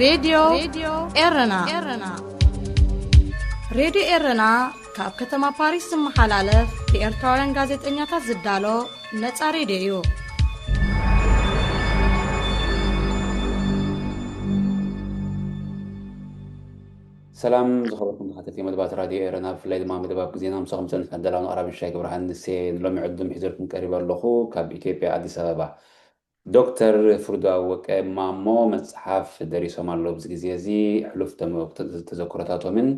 ሬድዮ ኤረና። ሬድዮ ኤረና ካብ ከተማ ፓሪስ ዝመሓላለፍ ብኤርትራውያን ጋዜጠኛታት ዝዳሎ ነጻ ሬድዮ እዩ። ሰላም ዝኸበርኩም ተኸታተልቲ መደባት ራድዮ ኤረና፣ ብፍላይ ድማ መደብ ኣብ ግዜና፣ ምሳኹም ዝጸንሐ ኣዳላውን ኣቕራቢ ሽሻይ ገብረሃንስ እየ። ንሎሚ ዕዱም ሒዘልኩም ቀሪበ ኣለኹ። ካብ ኢትዮጵያ ኣዲስ ኣበባ ዶክተር ፍርዱ ኣወቀ ማሞ መጽሓፍ ደሪሶም ኣለዉ። ኣብዚ ግዜ እዚ ሕሉፍ ተመ-፣ ተዘክሮታቶምን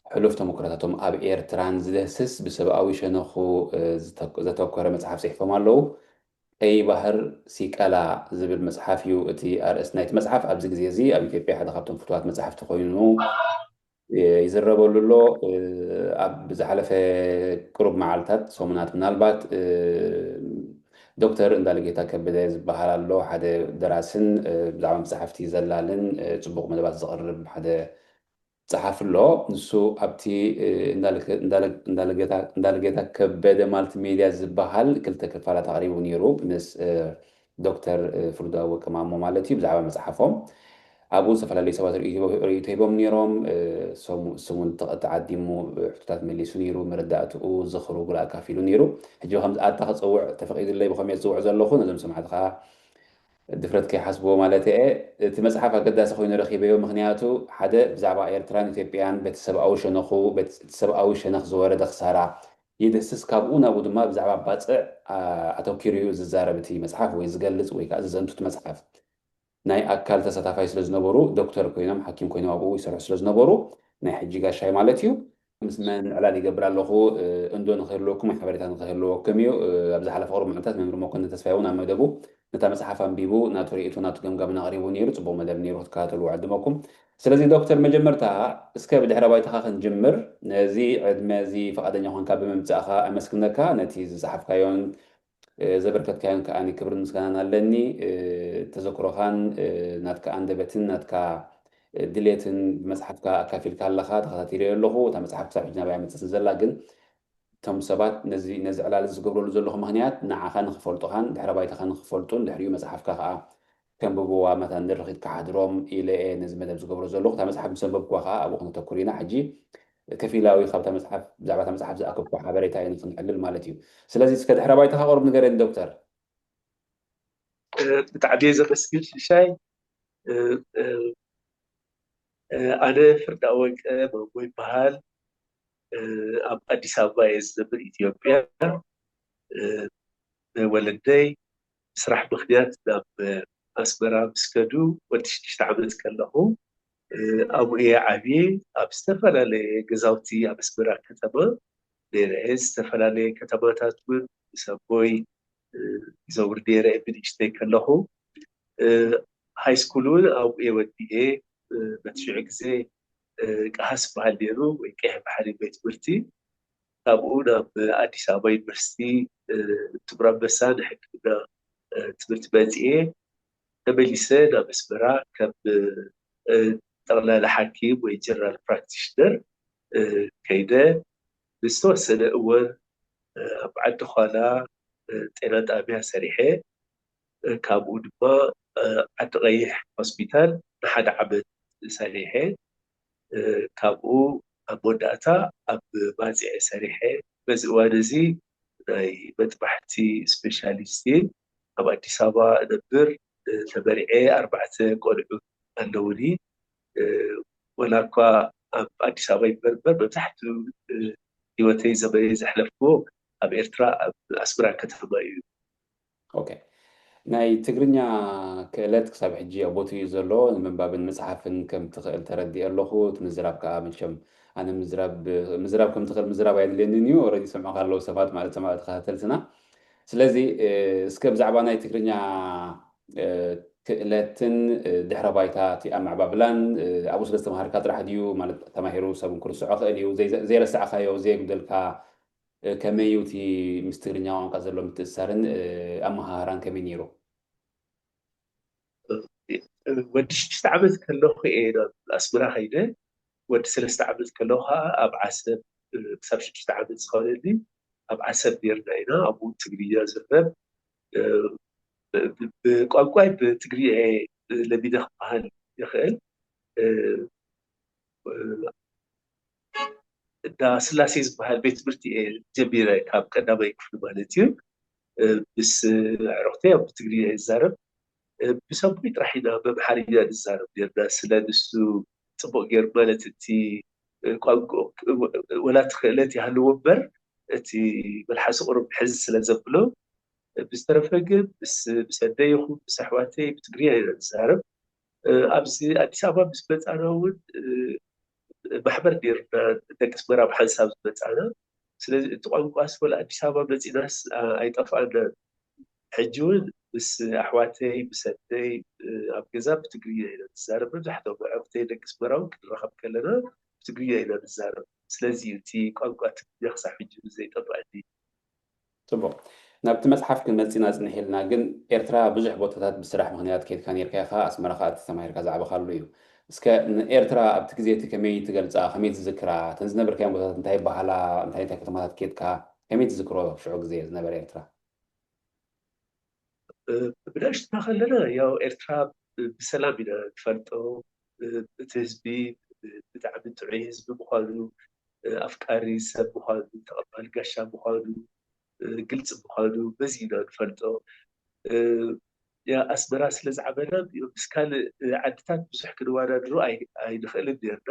ሕሉፍ ተመክሮታቶም ኣብ ኤርትራን ዝደህስስ ብሰብኣዊ ሸነኹ፣ እ፣ ዝተኮ-፣ ዘተኮረ መጽሓፍ ጽሒፎም ኣለዉ። ቀይ ባህር ሲቀላ ዝብል መጽሓፍ እዩ እቲ ኣርእስቲ ናይቲ መጽሓፍ። ኣብዚ ግዜ እዚ ኣብ ኢትዮጵያ ሓደ ካብቶም ፍቱዋት መጽሓፍቲ ኮይኑ፣ እ፣ ይዝረበሉ ኣሎ። እ፣ ኣብ ዝሓለፈ ቅሩብ መዓልታት፣ ሰሙናት ምናልባት፣ እ፣ ዶክተር እንዳልጌታ ከበደ ዝበሃል ኣሎ፣ ሓደ ደራስን፣ እ፣ ብዛዕባ መጽሓፍቲ ዘላልን፣ እ፣ ጽቡቕ መደባት ዘቕርብ ሓደ ጸሓፊ ኣሎ። ንሱ ኣብቲ፣ እ፣ እንዳልከ-፣ እንዳለ-፣ እንዳልጌታ፣ እንዳልጌታ ከበደ ማልቲ ሜድያ ዝበሃል ክልተ ክፋላት ኣቕሪቡ ነይሩ፣ ምስ፣ እ፣ ዶክተር፣ እ፣ ፍርዱ ኣወቀ ማሞ ማለት እዩ፣ ብዛዕባ መጽሓፎም። ኣብኡ ዝተፈላለዩ ሰባት ርእይቶ ሂቦ-፣ ርእይቶ ሂቦም ነይሮም። እ፣ ሰሙ-፣ እሱ እውን ተቐ-፣ ተዓዲሙ፣ እ፣ ሕቶታት መሊሱ ነይሩ፣ መረዳእትኡ፣ ዝኽሩ፣ ጉድ ኣካፊሉ ነይሩ። ሕጂ ከምዚ ኣታ ክጸውዕ ተፈቒዱለይ፣ ብኸመይ ዝጽውዕ ዘለኹ፣ ነዞም ሰማዕቲ ከኣ ድፍረት ከይሓስብዎ ማለት እየ። እቲ መጽሓፍ ኣገዳሲ ኮይኑ ረኺበዮ፣ ምኽንያቱ ሓደ ብዛዕባ ኤርትራን ኢትዮጵያን በቲ ሰብኣዊ ሸነኹ፣ በቲ ሰብኣዊ ሸነኽ ዝወረደ ክሳራ ይድህስስ፣ ካብኡ ናብኡ ድማ ብዛዕባ ባጽዕ፣ ኣ-፣ ኣተኲሩ እዩ ዝዛረብ እቲ መጽሓፍ ወይ ዝገልጽ ወይ ከኣ ዝዘንቱ እቲ መጽሓፍ። ናይ ኣካል ተሳታፋይ ስለ ዝነበሩ፣ ዶክተር ኮይኖም፣ ሓኪም ኮይኖም ኣብኡ ይሰርሑ ስለ ዝነበሩ፣ ናይ ሕጂ ጋሻይ ማለት እዩ። ምስ ምዕላል ይገብር ኣለኹ፣ እ፣ እንዶ ንኽህልወኩም ወይ ሓበሬታ ንኽህልወኩም እዩ። እ፣ ኣብ ዝሓለፈ ቁሩብ መዓልታት መምህር መኮንን ተስፋይ እውን ኣብ መደቡ ነታ መጽሓፍ ኣንቢቡ፣ ናቱ ርእይቶ፣ ናቱ ገምጋምን ኣቕሪቡ ነይሩ። ጽቡቕ መደብ ነይሩ፣ ክትከታተልዎ ዕድመኩም። ስለዚ ዶክተር፣ መጀመርታ እስከ ብድሕረ ባይታኻ ክንጅምር። ነዚ ዕድመ እዚ ፍቓደኛ ኾንካ ብምምጻእኻ ኣመስግነካ። ነቲ ዝጸሓፍካዮን፣ እ፣ ዘበርከትካዮን ከኣ ክብርን ምስጋናን ኣለኒ። እ፣ ተዘክሮኻን፣ እ፣ ናትካ ኣንደበትን ናትካ፣ እ፣ ድሌትን ብመጽሓፍካ ኣካፊልካ ኣለኻ፣ ተኸታቲለዮ ኣለኹ። እታ መጽሓፍ ክሳብ ሕጂ ናባይ ኣይመጸትን ዘላ፣ ግን እቶም ሰባት ነዚ፣ ነዚ ዕላል እዚ ዝገብረሉ ዘለኹ ምኽንያት ንዓኻ ንኽፈልጡኻን ድሕረ ባይታኻ ንኽፈልጡን ድሕሪኡ መጽሓፍካ ከኣ ከንብብዋ መታን ንርኺት ክሓድሮም ኢለ እየ ነዚ መደብ ዝገብሮ ዘለኹ። እታ መጽሓፍ ምስ ኣንበብኩዋ ከኣ ኣብኡ ክነተኩር ኢና። ሕጂ ከፊላዊ ካብታ መጽሓፍ፣ ብዛዕባ እታ መጽሓፍ ዝኣከብኩ ሓበሬታ ኢና ክንዕልል ማለት እዩ። ስለዚ እስከ ድሕረ ባይታኻ ቁሩብ ንገረኒ ዶክተር። እ፣ ብጣዕሚ እየ ዘመስግን ሽሻይ። እ፣ እ፣ እ፣ ኣነ ፍርዳወቀ ማሞ ይበሃል። እ፣ ኣብ ኣዲስ ኣበባ እየ ዝነብር፣ ኢትዮጵያ። እ፣ ወለደይ ብስራሕ ምኽንያት ናብ ኣስመራ ምስ ከዱ፣ ወዲ ሽዱሽተ ዓመት ከለኹ፣ እ፣ ኣብኡ እየ ዓብየ። ኣብ ዝተፈላለየ ገዛውቲ ኣብ ኣስመራ ከተማ ነይረ እየ። ዝተፈላለየ ከተማታት እውን ምስ ኣቦይ፣ እ፣ ይዘውር ነይረ እየ ብንእሽተይ ከለኹ። እ፣ ሃይ ስኩል እውን ኣብኡ እየ ወዲኤ። እ፣ በቲ ሽዑ ግዜ፣ እ፣ ቀሃስ ዝበሃል ነይሩ፣ ወይ ቀይሕ ባሕሪ ቤት ትምህርቲ። ካብኡ ናብ ኣዲስ ኣበባ ዩኒቨርሲቲ፣ እ፣ ጥቁር ኣንበሳ ንሕክምና፣ እ፣ ትምህርቲ መጺኤ። ተመሊሰ ናብ ኣስመራ ከም፣ እ፣ ጠቕላላ ሓኪም ወይ ጀነራል ፕራክቲሽነር፣ እ፣ ከይደ። ንዝተወሰነ እዋን፣ እ፣ ኣብ ዓዲ ዃላ፣ እ፣ ጤና ጣብያ ሰሪሐ። እ፣ ካብኡ ድማ፣ እ፣ ዓዲ ቀይሕ ሆስፒታል ንሓደ ዓመት ሰሪሐ። እ፣ ካብኡ ኣብ መወዳእታ ኣብ ባጽዕ ሰሪሐ። በዚ እዋን እዚ ናይ መጥባሕቲ ስፔሻሊስት እየ። ኣብ ኣዲስ ኣበባ እነብር፣ እ፣ ተመርዕየ፣ ኣርባዕተ ቆልዑ ኣለውኒ። እ፣ ወላ እኳ ኣብ ኣዲስ ኣበባ ይንበር እምበር፣ መብዛሕትኡ፣ እ፣ ህይወተይ፣ ዘመነይ ዘሕለፍኩዎ ኣብ ኤርትራ፣ ኣብ ኣስመራ ከተማ እዩ። ኦኬ። ናይ ትግርኛ ክእለት ክሳብ ሕጂ ኣብ ቦትኡ እዩ ዘሎ። ንምንባብን ምጽሓፍን ከም ትኽእል ተረዲኤ ኣለኹ። እቲ ምዝራብ ከኣ መቸም ኣነ ምዝራብ፣ ምዝራብ ከም ትኽእል ምዝራብ ኣየድልየንን እዩ። ኦረዲ ይሰምዑኻ ኣለዉ ሰባት ማለት፣ ሰማዕቲ ተኸታተልትና። ስለዚ፣ እ፣ እስከ ብዛዕባ ናይ ትግርኛ፣ እ፣ ክእለትን፣ እ፣ ድሕረ ባይታ እቲ ኣመዓባብላን፣ እ፣ ኣብኡ ስለ ዝተምሃርካ ጥራሕ ድዩ? ማለት ተማሂሩ ሰብ እውን ክርስዖ ክእል እዩ። ዘይ-፣ ዘይረሳዕካዮ፣ ዘየጉደልካ፣ እ፣ ከመይ እዩ እቲ ምስ ትግርኛ ቋንቋ ዘሎ ምትእስሳርን፣ እ፣ ኣመሃህራን ከመይ ነይሩ? ወዲ ሽዱሽተ ዓመት ከለኹ እየ ናብ ኣስመራ ከይደ። ወዲ ሰለስተ ዓመት ከለኹ ከዓ ኣብ ዓሰብ፣ እ፣ ክሳብ ሽዱሽተ ዓመት ዝኸነኒ ኣብ ዓሰብ ነርና ኢና። ኣብኡ ትግርኛ ዝረብ፣ እ፣ ብ-፣ ብ-፣ ብቋንቋይ ብትግርኛ እየ ለሚደ ክበሃል ይኽእል። እንዳ ስላሴ ዝበሃል ቤት ትምህርቲ እየ ጀሚረ፣ ካብ ቀዳማይ ክፍሊ ማለት እዩ። ምስ ኣዕሩኽተይ ኣብ ትግርኛ እየ ዝዛረብ። ብሰንቡይ ጥራሕ ኢና በምሓርኛ ንዛረብ ነርና። ስለ ንሱ ፅቡቕ ገይሩ ማለት እቲ ቋንቋ ወላ እቲ ክእለት ይሃልዎ እምበር እቲ መልሓሱ ቁሩብ ሕዝ ስለ ዘብሎ፣ ብዝተረፈ ግን ምስ ኣደይ ይኹን ምስ ኣሕዋተይ ብትግርኛ ኢና ንዛረብ። ኣብዚ ኣዲስ ኣበባ ምስ መፃና እውን ማሕበር ነይሩና፣ ደቂ ኣስመራ ብሓንሳብ ዝመፃና። ስለዚ እቲ ቋንቋስ ወላ ኣዲስ ኣበባ መፂናስ ኣይጠፍኣናን። ሕጂ እውን ምስ ኣሕዋተይ ምስ ኣደይ ኣብ ገዛ ብትግርኛ ኢና ንዛረብ። መብዛሕትኦም ኣዕሩኽተይ ደቂ ኣስመራ እውን ክንራኸብ ከለና ብትግርኛ ኢና ንዛረብ። ስለዚ እዩ እቲ ቋንቋ ትግርኛ ክሳብ ሕጂ ዘይጠፍኣኒ። ፅቡቕ። ናብቲ መፅሓፍ ክንመፅእ ኢና ፅንሕ ኢልና፣ ግን ኤርትራ ብዙሕ ቦታታት ብስራሕ ምኽንያት ከይድካ ነይርካ ኢኻ፣ ኣስመራ ኸኣ እቲ ተማሂርካ ዝዓበኻሉ እዩ። እስከ ንኤርትራ ኣብቲ ግዜ እቲ ከመይ ትገልፃ፣ ከመይ ትዝክራ፣ እተን ዝነበርካየን ቦታታት እንታይ ይበሃላ፣ እንታይ እንታይ ከተማታት ከይድካ፣ ከመይ ትዝክሮ ሽዑ ግዜ ዝነበረ ኤርትራ? ብናሽትና ከለና ያው ኤርትራ ብሰላም ኢና ንፈልጦ። እቲ ህዝቢ ብጣዕሚ ጥዑይ ህዝቢ ምዃኑ፣ ኣፍቃሪ ሰብ ምዃኑ፣ ተቐባሊ ጋሻ ምዃኑ፣ ግልፂ ምዃኑ በዚ ኢና ንፈልጦ። ኣስመራ ስለ ዝዓበና ምስ ካልእ ዓድታት ብዙሕ ክንወዳድሮ ኣይንኽእልን ነርና፣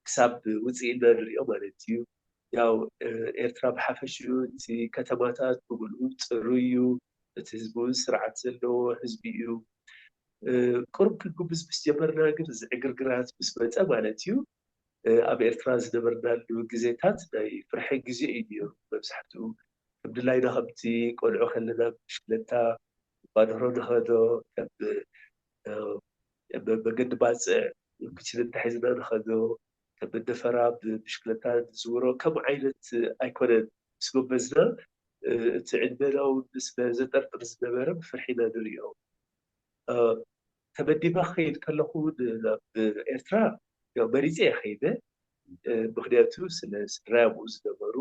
ክሳብ ውፅእ ኢልና ንሪኦ ማለት እዩ። ያው ኤርትራ ብሓፈሽኡ እቲ ከተማታት ብምልኡ ፅሩይ እዩ። እቲ ህዝቢ እውን ስርዓት ዘለዎ ህዝቢ እዩ። ቁሩብ ክንጉብዝ ምስ ጀመርና ግን እዚ ዕግርግራት ምስ መፀ ማለት እዩ፣ ኣብ ኤርትራ ዝነበርናሉ ግዜታት ናይ ፍርሒ ግዜ እዩ ነይሩ። መብዛሕትኡ ከም ድላይና ከምቲ ቆልዑ ከለና ብሽክለታ ባድሮ ንኸዶ፣ ከም መገዲ ባፅዕ ክችልታ ሒዝና ንኸዶ፣ ከም መደፈራ ብብሽክለታ ንዝውሮ ከም ዓይነት ኣይኮነን። ምስ ጎበዝና እቲ ዕድመና እውን ስለ ዘጠርጥር ዝነበረ ብፍርሒ ኢና ንሪኦ። ተመዲበ ክኸይድ ከለኹ ናብ ኤርትራ ያው መሪፀ እየ ከይደ። ምክንያቱ ስለ ስድራይ ኣብኡ ዝነበሩ፣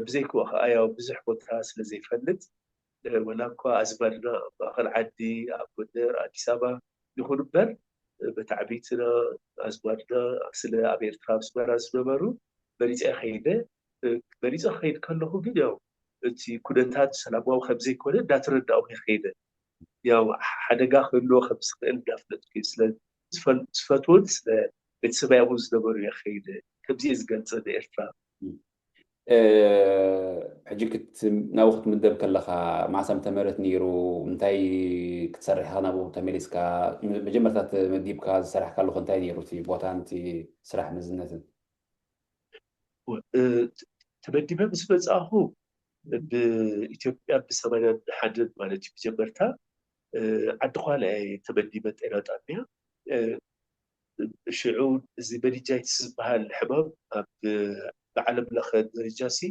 ብዘይክኡ ከዓ ያው ብዙሕ ቦታ ስለ ዘይፈልጥ፣ ወላ እኳ ኣዝማድና ኣብ ማእኸል ዓዲ ኣብ ጎንደር ኣዲስ ኣበባ ይኹን እምበር፣ መታዕቢትና ኣዝማድና ስለ ኣብ ኤርትራ ኣስመራ ዝነበሩ መሪፀ እየ ከይደ። መሪፀ ክኸይድ ከለኹ ግን ያው እቲ ኩነታት ሰላማዊ ከምዘይኮነ እንዳተረዳእኹ እየ ከይደ። ያው ሓደጋ ክህልዎ ከምዝኽእል እንዳፍለጥኩ እየ። ስለ ዝፈል- ዝፈትዎን ስለ ቤተሰበይ ኣብኡ ዝነበሩ እየ ከይደ። ከምዚ እየ ዝገልፀ ንኤርትራ። ሕጂ ናብኡ ክትምደብ ከለኻ መዓስ ዓመተ ምህረት ነይሩ? እንታይ ክትሰርሕ ኢኻ ናብኡ ተመሊስካ? መጀመርታ ተመዲብካ ዝሰራሕካሉ ከ እንታይ ነይሩ እቲ ቦታን እቲ ስራሕ መዝነትን? ተመዲበ ምስ መፃእኹ ብኢትዮጵያ ብሰማንያ ሓደን ማለት እዩ መጀመርታ ዓዲ ኳላ እየ ተመዲበ ጤና ጣብያ። ሽዑ እዚ መኒጃይትስ ዝበሃል ሕማም ኣብ ብዓለም ለኸ ደረጃ ሲ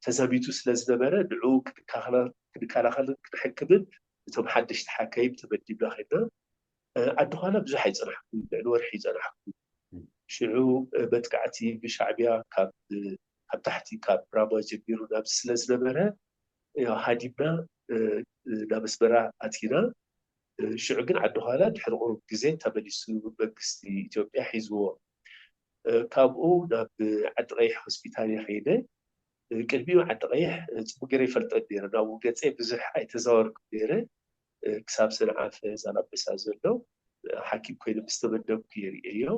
ተዛሚቱ ስለ ዝነበረ ንዕኡ ክንከላኸልን ክንሕክምን እቶም ሓደሽቲ ሓካይም ተመዲብና ከይድና። ዓዲ ኳላ ብዙሕ ኣይፀናሕኩ፣ ልዕሊ ወርሒ ይፀናሕኩ። ሽዑ መጥቃዕቲ ብሻዕቢያ ካብ ካብ ታሕቲ ካብ ራማ ጀሚሩ ናብዚ ስለ ዝነበረ ሃዲምና ናብ ኣስመራ ኣቲና። ሽዑ ግን ዓዲ ኳላ ድሕሪ ቁሩብ ግዜ ተመሊሱ መንግስቲ ኢትዮጵያ ሒዝዎ። ካብኡ ናብ ዓዲ ቀይሕ ሆስፒታል እየ ከይደ። ቅድሚኡ ዓዲ ቀይሕ ፅቡቅ ገይረ ይፈልጦ ነይረ። ናብኡ ገፀ ብዙሕ ኣይተዛወርኩ ነይረ። ክሳብ ሰንዓፈ ዛላንበሳ ዘሎ ሓኪም ኮይነ ምስ ተመደብኩ እየ ርእየዮ።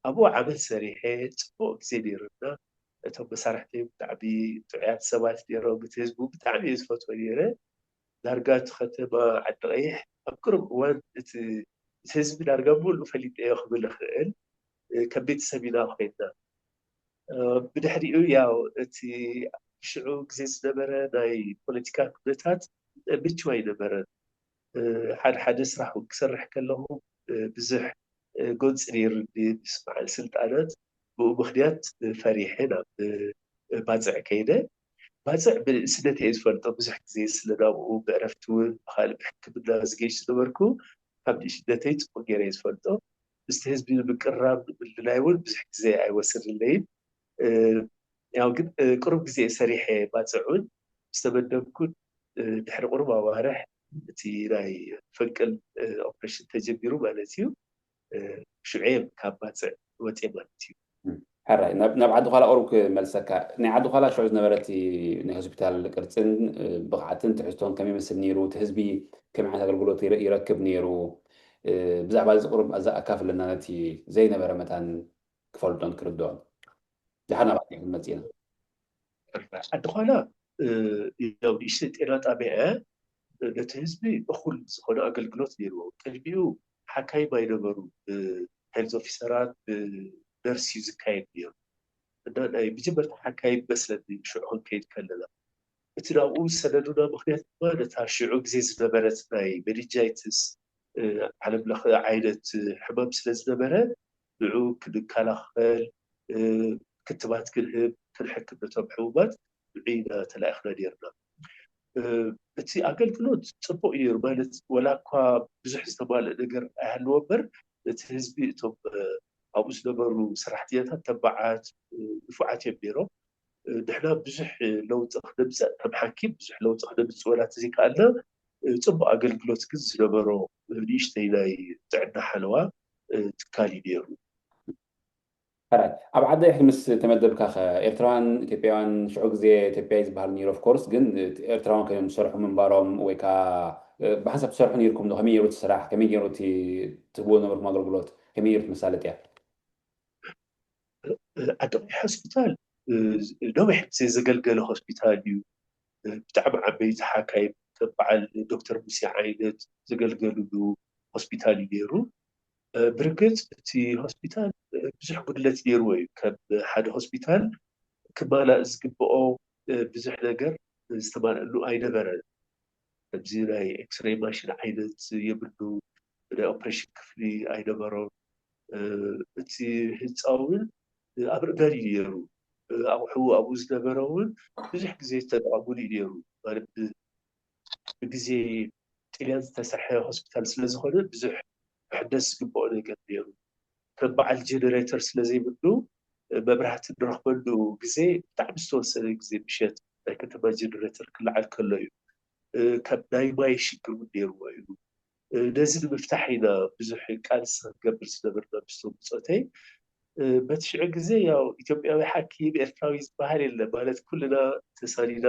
ኣብኡ ዓመት ሰሪሐ ፅቡቅ ግዜ ነይሩና። እቶም መሳርሕተይ ብጣዕሚ ጥዑያት ሰባት ነይሮም። እቲ ህዝቡ ብጣዕሚ እየ ዝፈትዎ ነይረ። ዳርጋ እቲ ከተማ ዓዲ ቀይሕ ኣብ ቅሩብ እዋን እቲ ህዝቢ ዳርጋ ሙሉእ ፈሊጠዮ ክብል እኽእል። ከም ቤተሰብ ኢና ኮይንና። ብድሕሪኡ ያው እቲ ሽዑ ግዜ ዝነበረ ናይ ፖለቲካ ኩነታት ምችው ኣይነበረን። ሓደ ሓደ ስራሕ እውን ክሰርሕ ከለኹ ብዙሕ ጎንፂ ነይሩኒ ምስ በዓል ስልጣናት። ብኡ ምኽንያት ፈሪሐ ናብ ባፅዕ ከይደ። ባፅዕ ብንእስነት እየ ዝፈልጦ፣ ብዙሕ ግዜ ስለ ናብኡ ብዕረፍቲ እውን ብካልእ ብሕክምና ዝገይሽ ዝነበርኩ ካብ ንእሽነተይ ፅቡቅ ገይረ እየ ዝፈልጦ። ምስቲ ህዝቢ ንምቅርራብ ንምልላይ እውን ብዙሕ ግዜ ኣይወሰደለይን። ያው ግን ቅሩብ ግዜ እየ ሰሪሐ ባፅዕ እውን ምስ ተመደብኩ ድሕሪ ቅሩብ ኣዋርሕ እቲ ናይ ፈንቅል ኦፕሬሽን ተጀሚሩ ማለት እዩ። ሽዑ እዮም ካብ ባፅዕ ወፅኦም ማለት እዩ። ሕራይ ናብ ዓዲ ኳላ ቁሩብ ክመልሰካ። ናይ ዓዲ ኳላ ሽዑ ዝነበረ እቲ ናይ ሆስፒታል ቅርፅን ብቕዓትን ትሕዝቶን ከመይ ይመስል ነይሩ? እቲ ህዝቢ ከመይ ዓይነት ኣገልግሎት ይረክብ ነይሩ? ብዛዕባ እዚ ቁሩብ ኣካፍለና፣ ነቲ ዘይነበረ መታን ክፈልጦን ክርድኦን። ድሓር ናብ ዓዲ ክንመፅእ ኢና። ዓዲ ኳላ ያው ንእሽተይ ጤና ጣቢያ ነቲ ህዝቢ እኹል ዝኾነ ኣገልግሎት ነይርዎ። ቅድሚኡ ሓካይም ኣይነበሩ፣ ብሄልዝ ኦፊሰራት ብነርስ እዩ ዝካየድ ነይሩ። እና ናይ መጀመርታ ሓካይም መስለኒ ሽዑ ክንከይድ ከለና እቲ ናብኡ ዝሰደዱና ምክንያት ድማ ነታ ሽዑ ግዜ ዝነበረት ናይ ሜኒንጃይትስ ዓለም ለኸ ዓይነት ሕማም ስለ ዝነበረ ንዑ ክንከላኸል ክትባት ክንህብ ክንሕክም ነቶም ሕሙማት ንዑ ኢና ተላኢኽና ነርና። እቲ ኣገልግሎት ፅቡቅ እዩ ነሩ ማለት ወላ እኳ ብዙሕ ዝተማልእ ነገር ኣይሃለዎ እምበር እቲ ህዝቢ እቶም ኣብኡ ዝነበሩ ሰራሕተኛታት ተባዓት ንፉዓት እዮም ነሮም። ንሕና ብዙሕ ለውጢ ክነምፅእ ከም ሓኪም ብዙሕ ለውጢ ክነምፅእ ወላ ተዘይከኣልና ፅቡቅ ኣገልግሎት ግን ዝነበሮ ንእሽተይ ናይ ጥዕና ሓለዋ ትካል እዩ ነሩ። ሕራይ ኣብ ዓዲ ይሕድ ምስ ተመደብካ ከ ኤርትራውያን ኢትዮጵያውያን ሽዑ ግዜ ኢትዮጵያዊ ዝበሃል ነይሩ ኦፍኮርስ ግን ኤርትራውያን ኮይኖም ዝሰርሑ ምንባሮም ወይ ከዓ ብሓንሳብ ትሰርሑ ነይርኩም ዶ ከመይ ነይሩ እቲ ስራሕ ከመይ ነይሩ እቲ ትህብዎ ነበርኩም ኣገልግሎት ከመይ ነይሩ እቲ መሳለጥያ ዓዲ ቀይሕ ሆስፒታል ነዊሕ ግዜ ዘገልገለ ሆስፒታል እዩ። ብጣዕሚ ዓበይቲ ሓካይም ከም በዓል ዶክተር ሙሴ ዓይነት ዘገልገሉሉ ሆስፒታል እዩ ነይሩ። ብርግፅ እቲ ሆስፒታል ብዙሕ ጉድለት ነይርዎ እዩ። ከም ሓደ ሆስፒታል ክማላእ ዝግብኦ ብዙሕ ነገር ዝተማልአሉ ኣይነበረን። ከምዚ ናይ ኤክስሬይ ማሽን ዓይነት የብሉ፣ ናይ ኦፕሬሽን ክፍሊ ኣይነበሮን። እቲ ህንፃ እውን ኣብ ርጋድ እዩ ነይሩ። ኣቑሑ ኣብኡ ዝነበረ እውን ብዙሕ ግዜ ዝተጠቐሙሉ እዩ ነይሩ። ማለት ብግዜ ጥልያን ዝተሰርሐ ሆስፒታል ስለዝኾነ ብዙሕ ክሕደስ ዝግብኦ ነገር ነይሩ። ከም በዓል ጀነሬተር ስለዘይብሉ መብራህቲ እንረኽበሉ ግዜ ብጣዕሚ ዝተወሰነ ግዜ ምሸት ናይ ከተማ ጀነሬተር ክለዓል ከሎ እዩ። ከም ናይ ማይ ሽግር እውን ነይርዎ እዩ። ነዚ ንምፍታሕ ኢና ብዙሕ ቃልሲ ክንገብር ዝነበርና ምስቶም ብፆተይ። በቲ ሽዑ ግዜ ያው ኢትዮጵያዊ ሓኪም ኤርትራዊ ዝበሃል የለ ማለት ኩልና ተሳኒና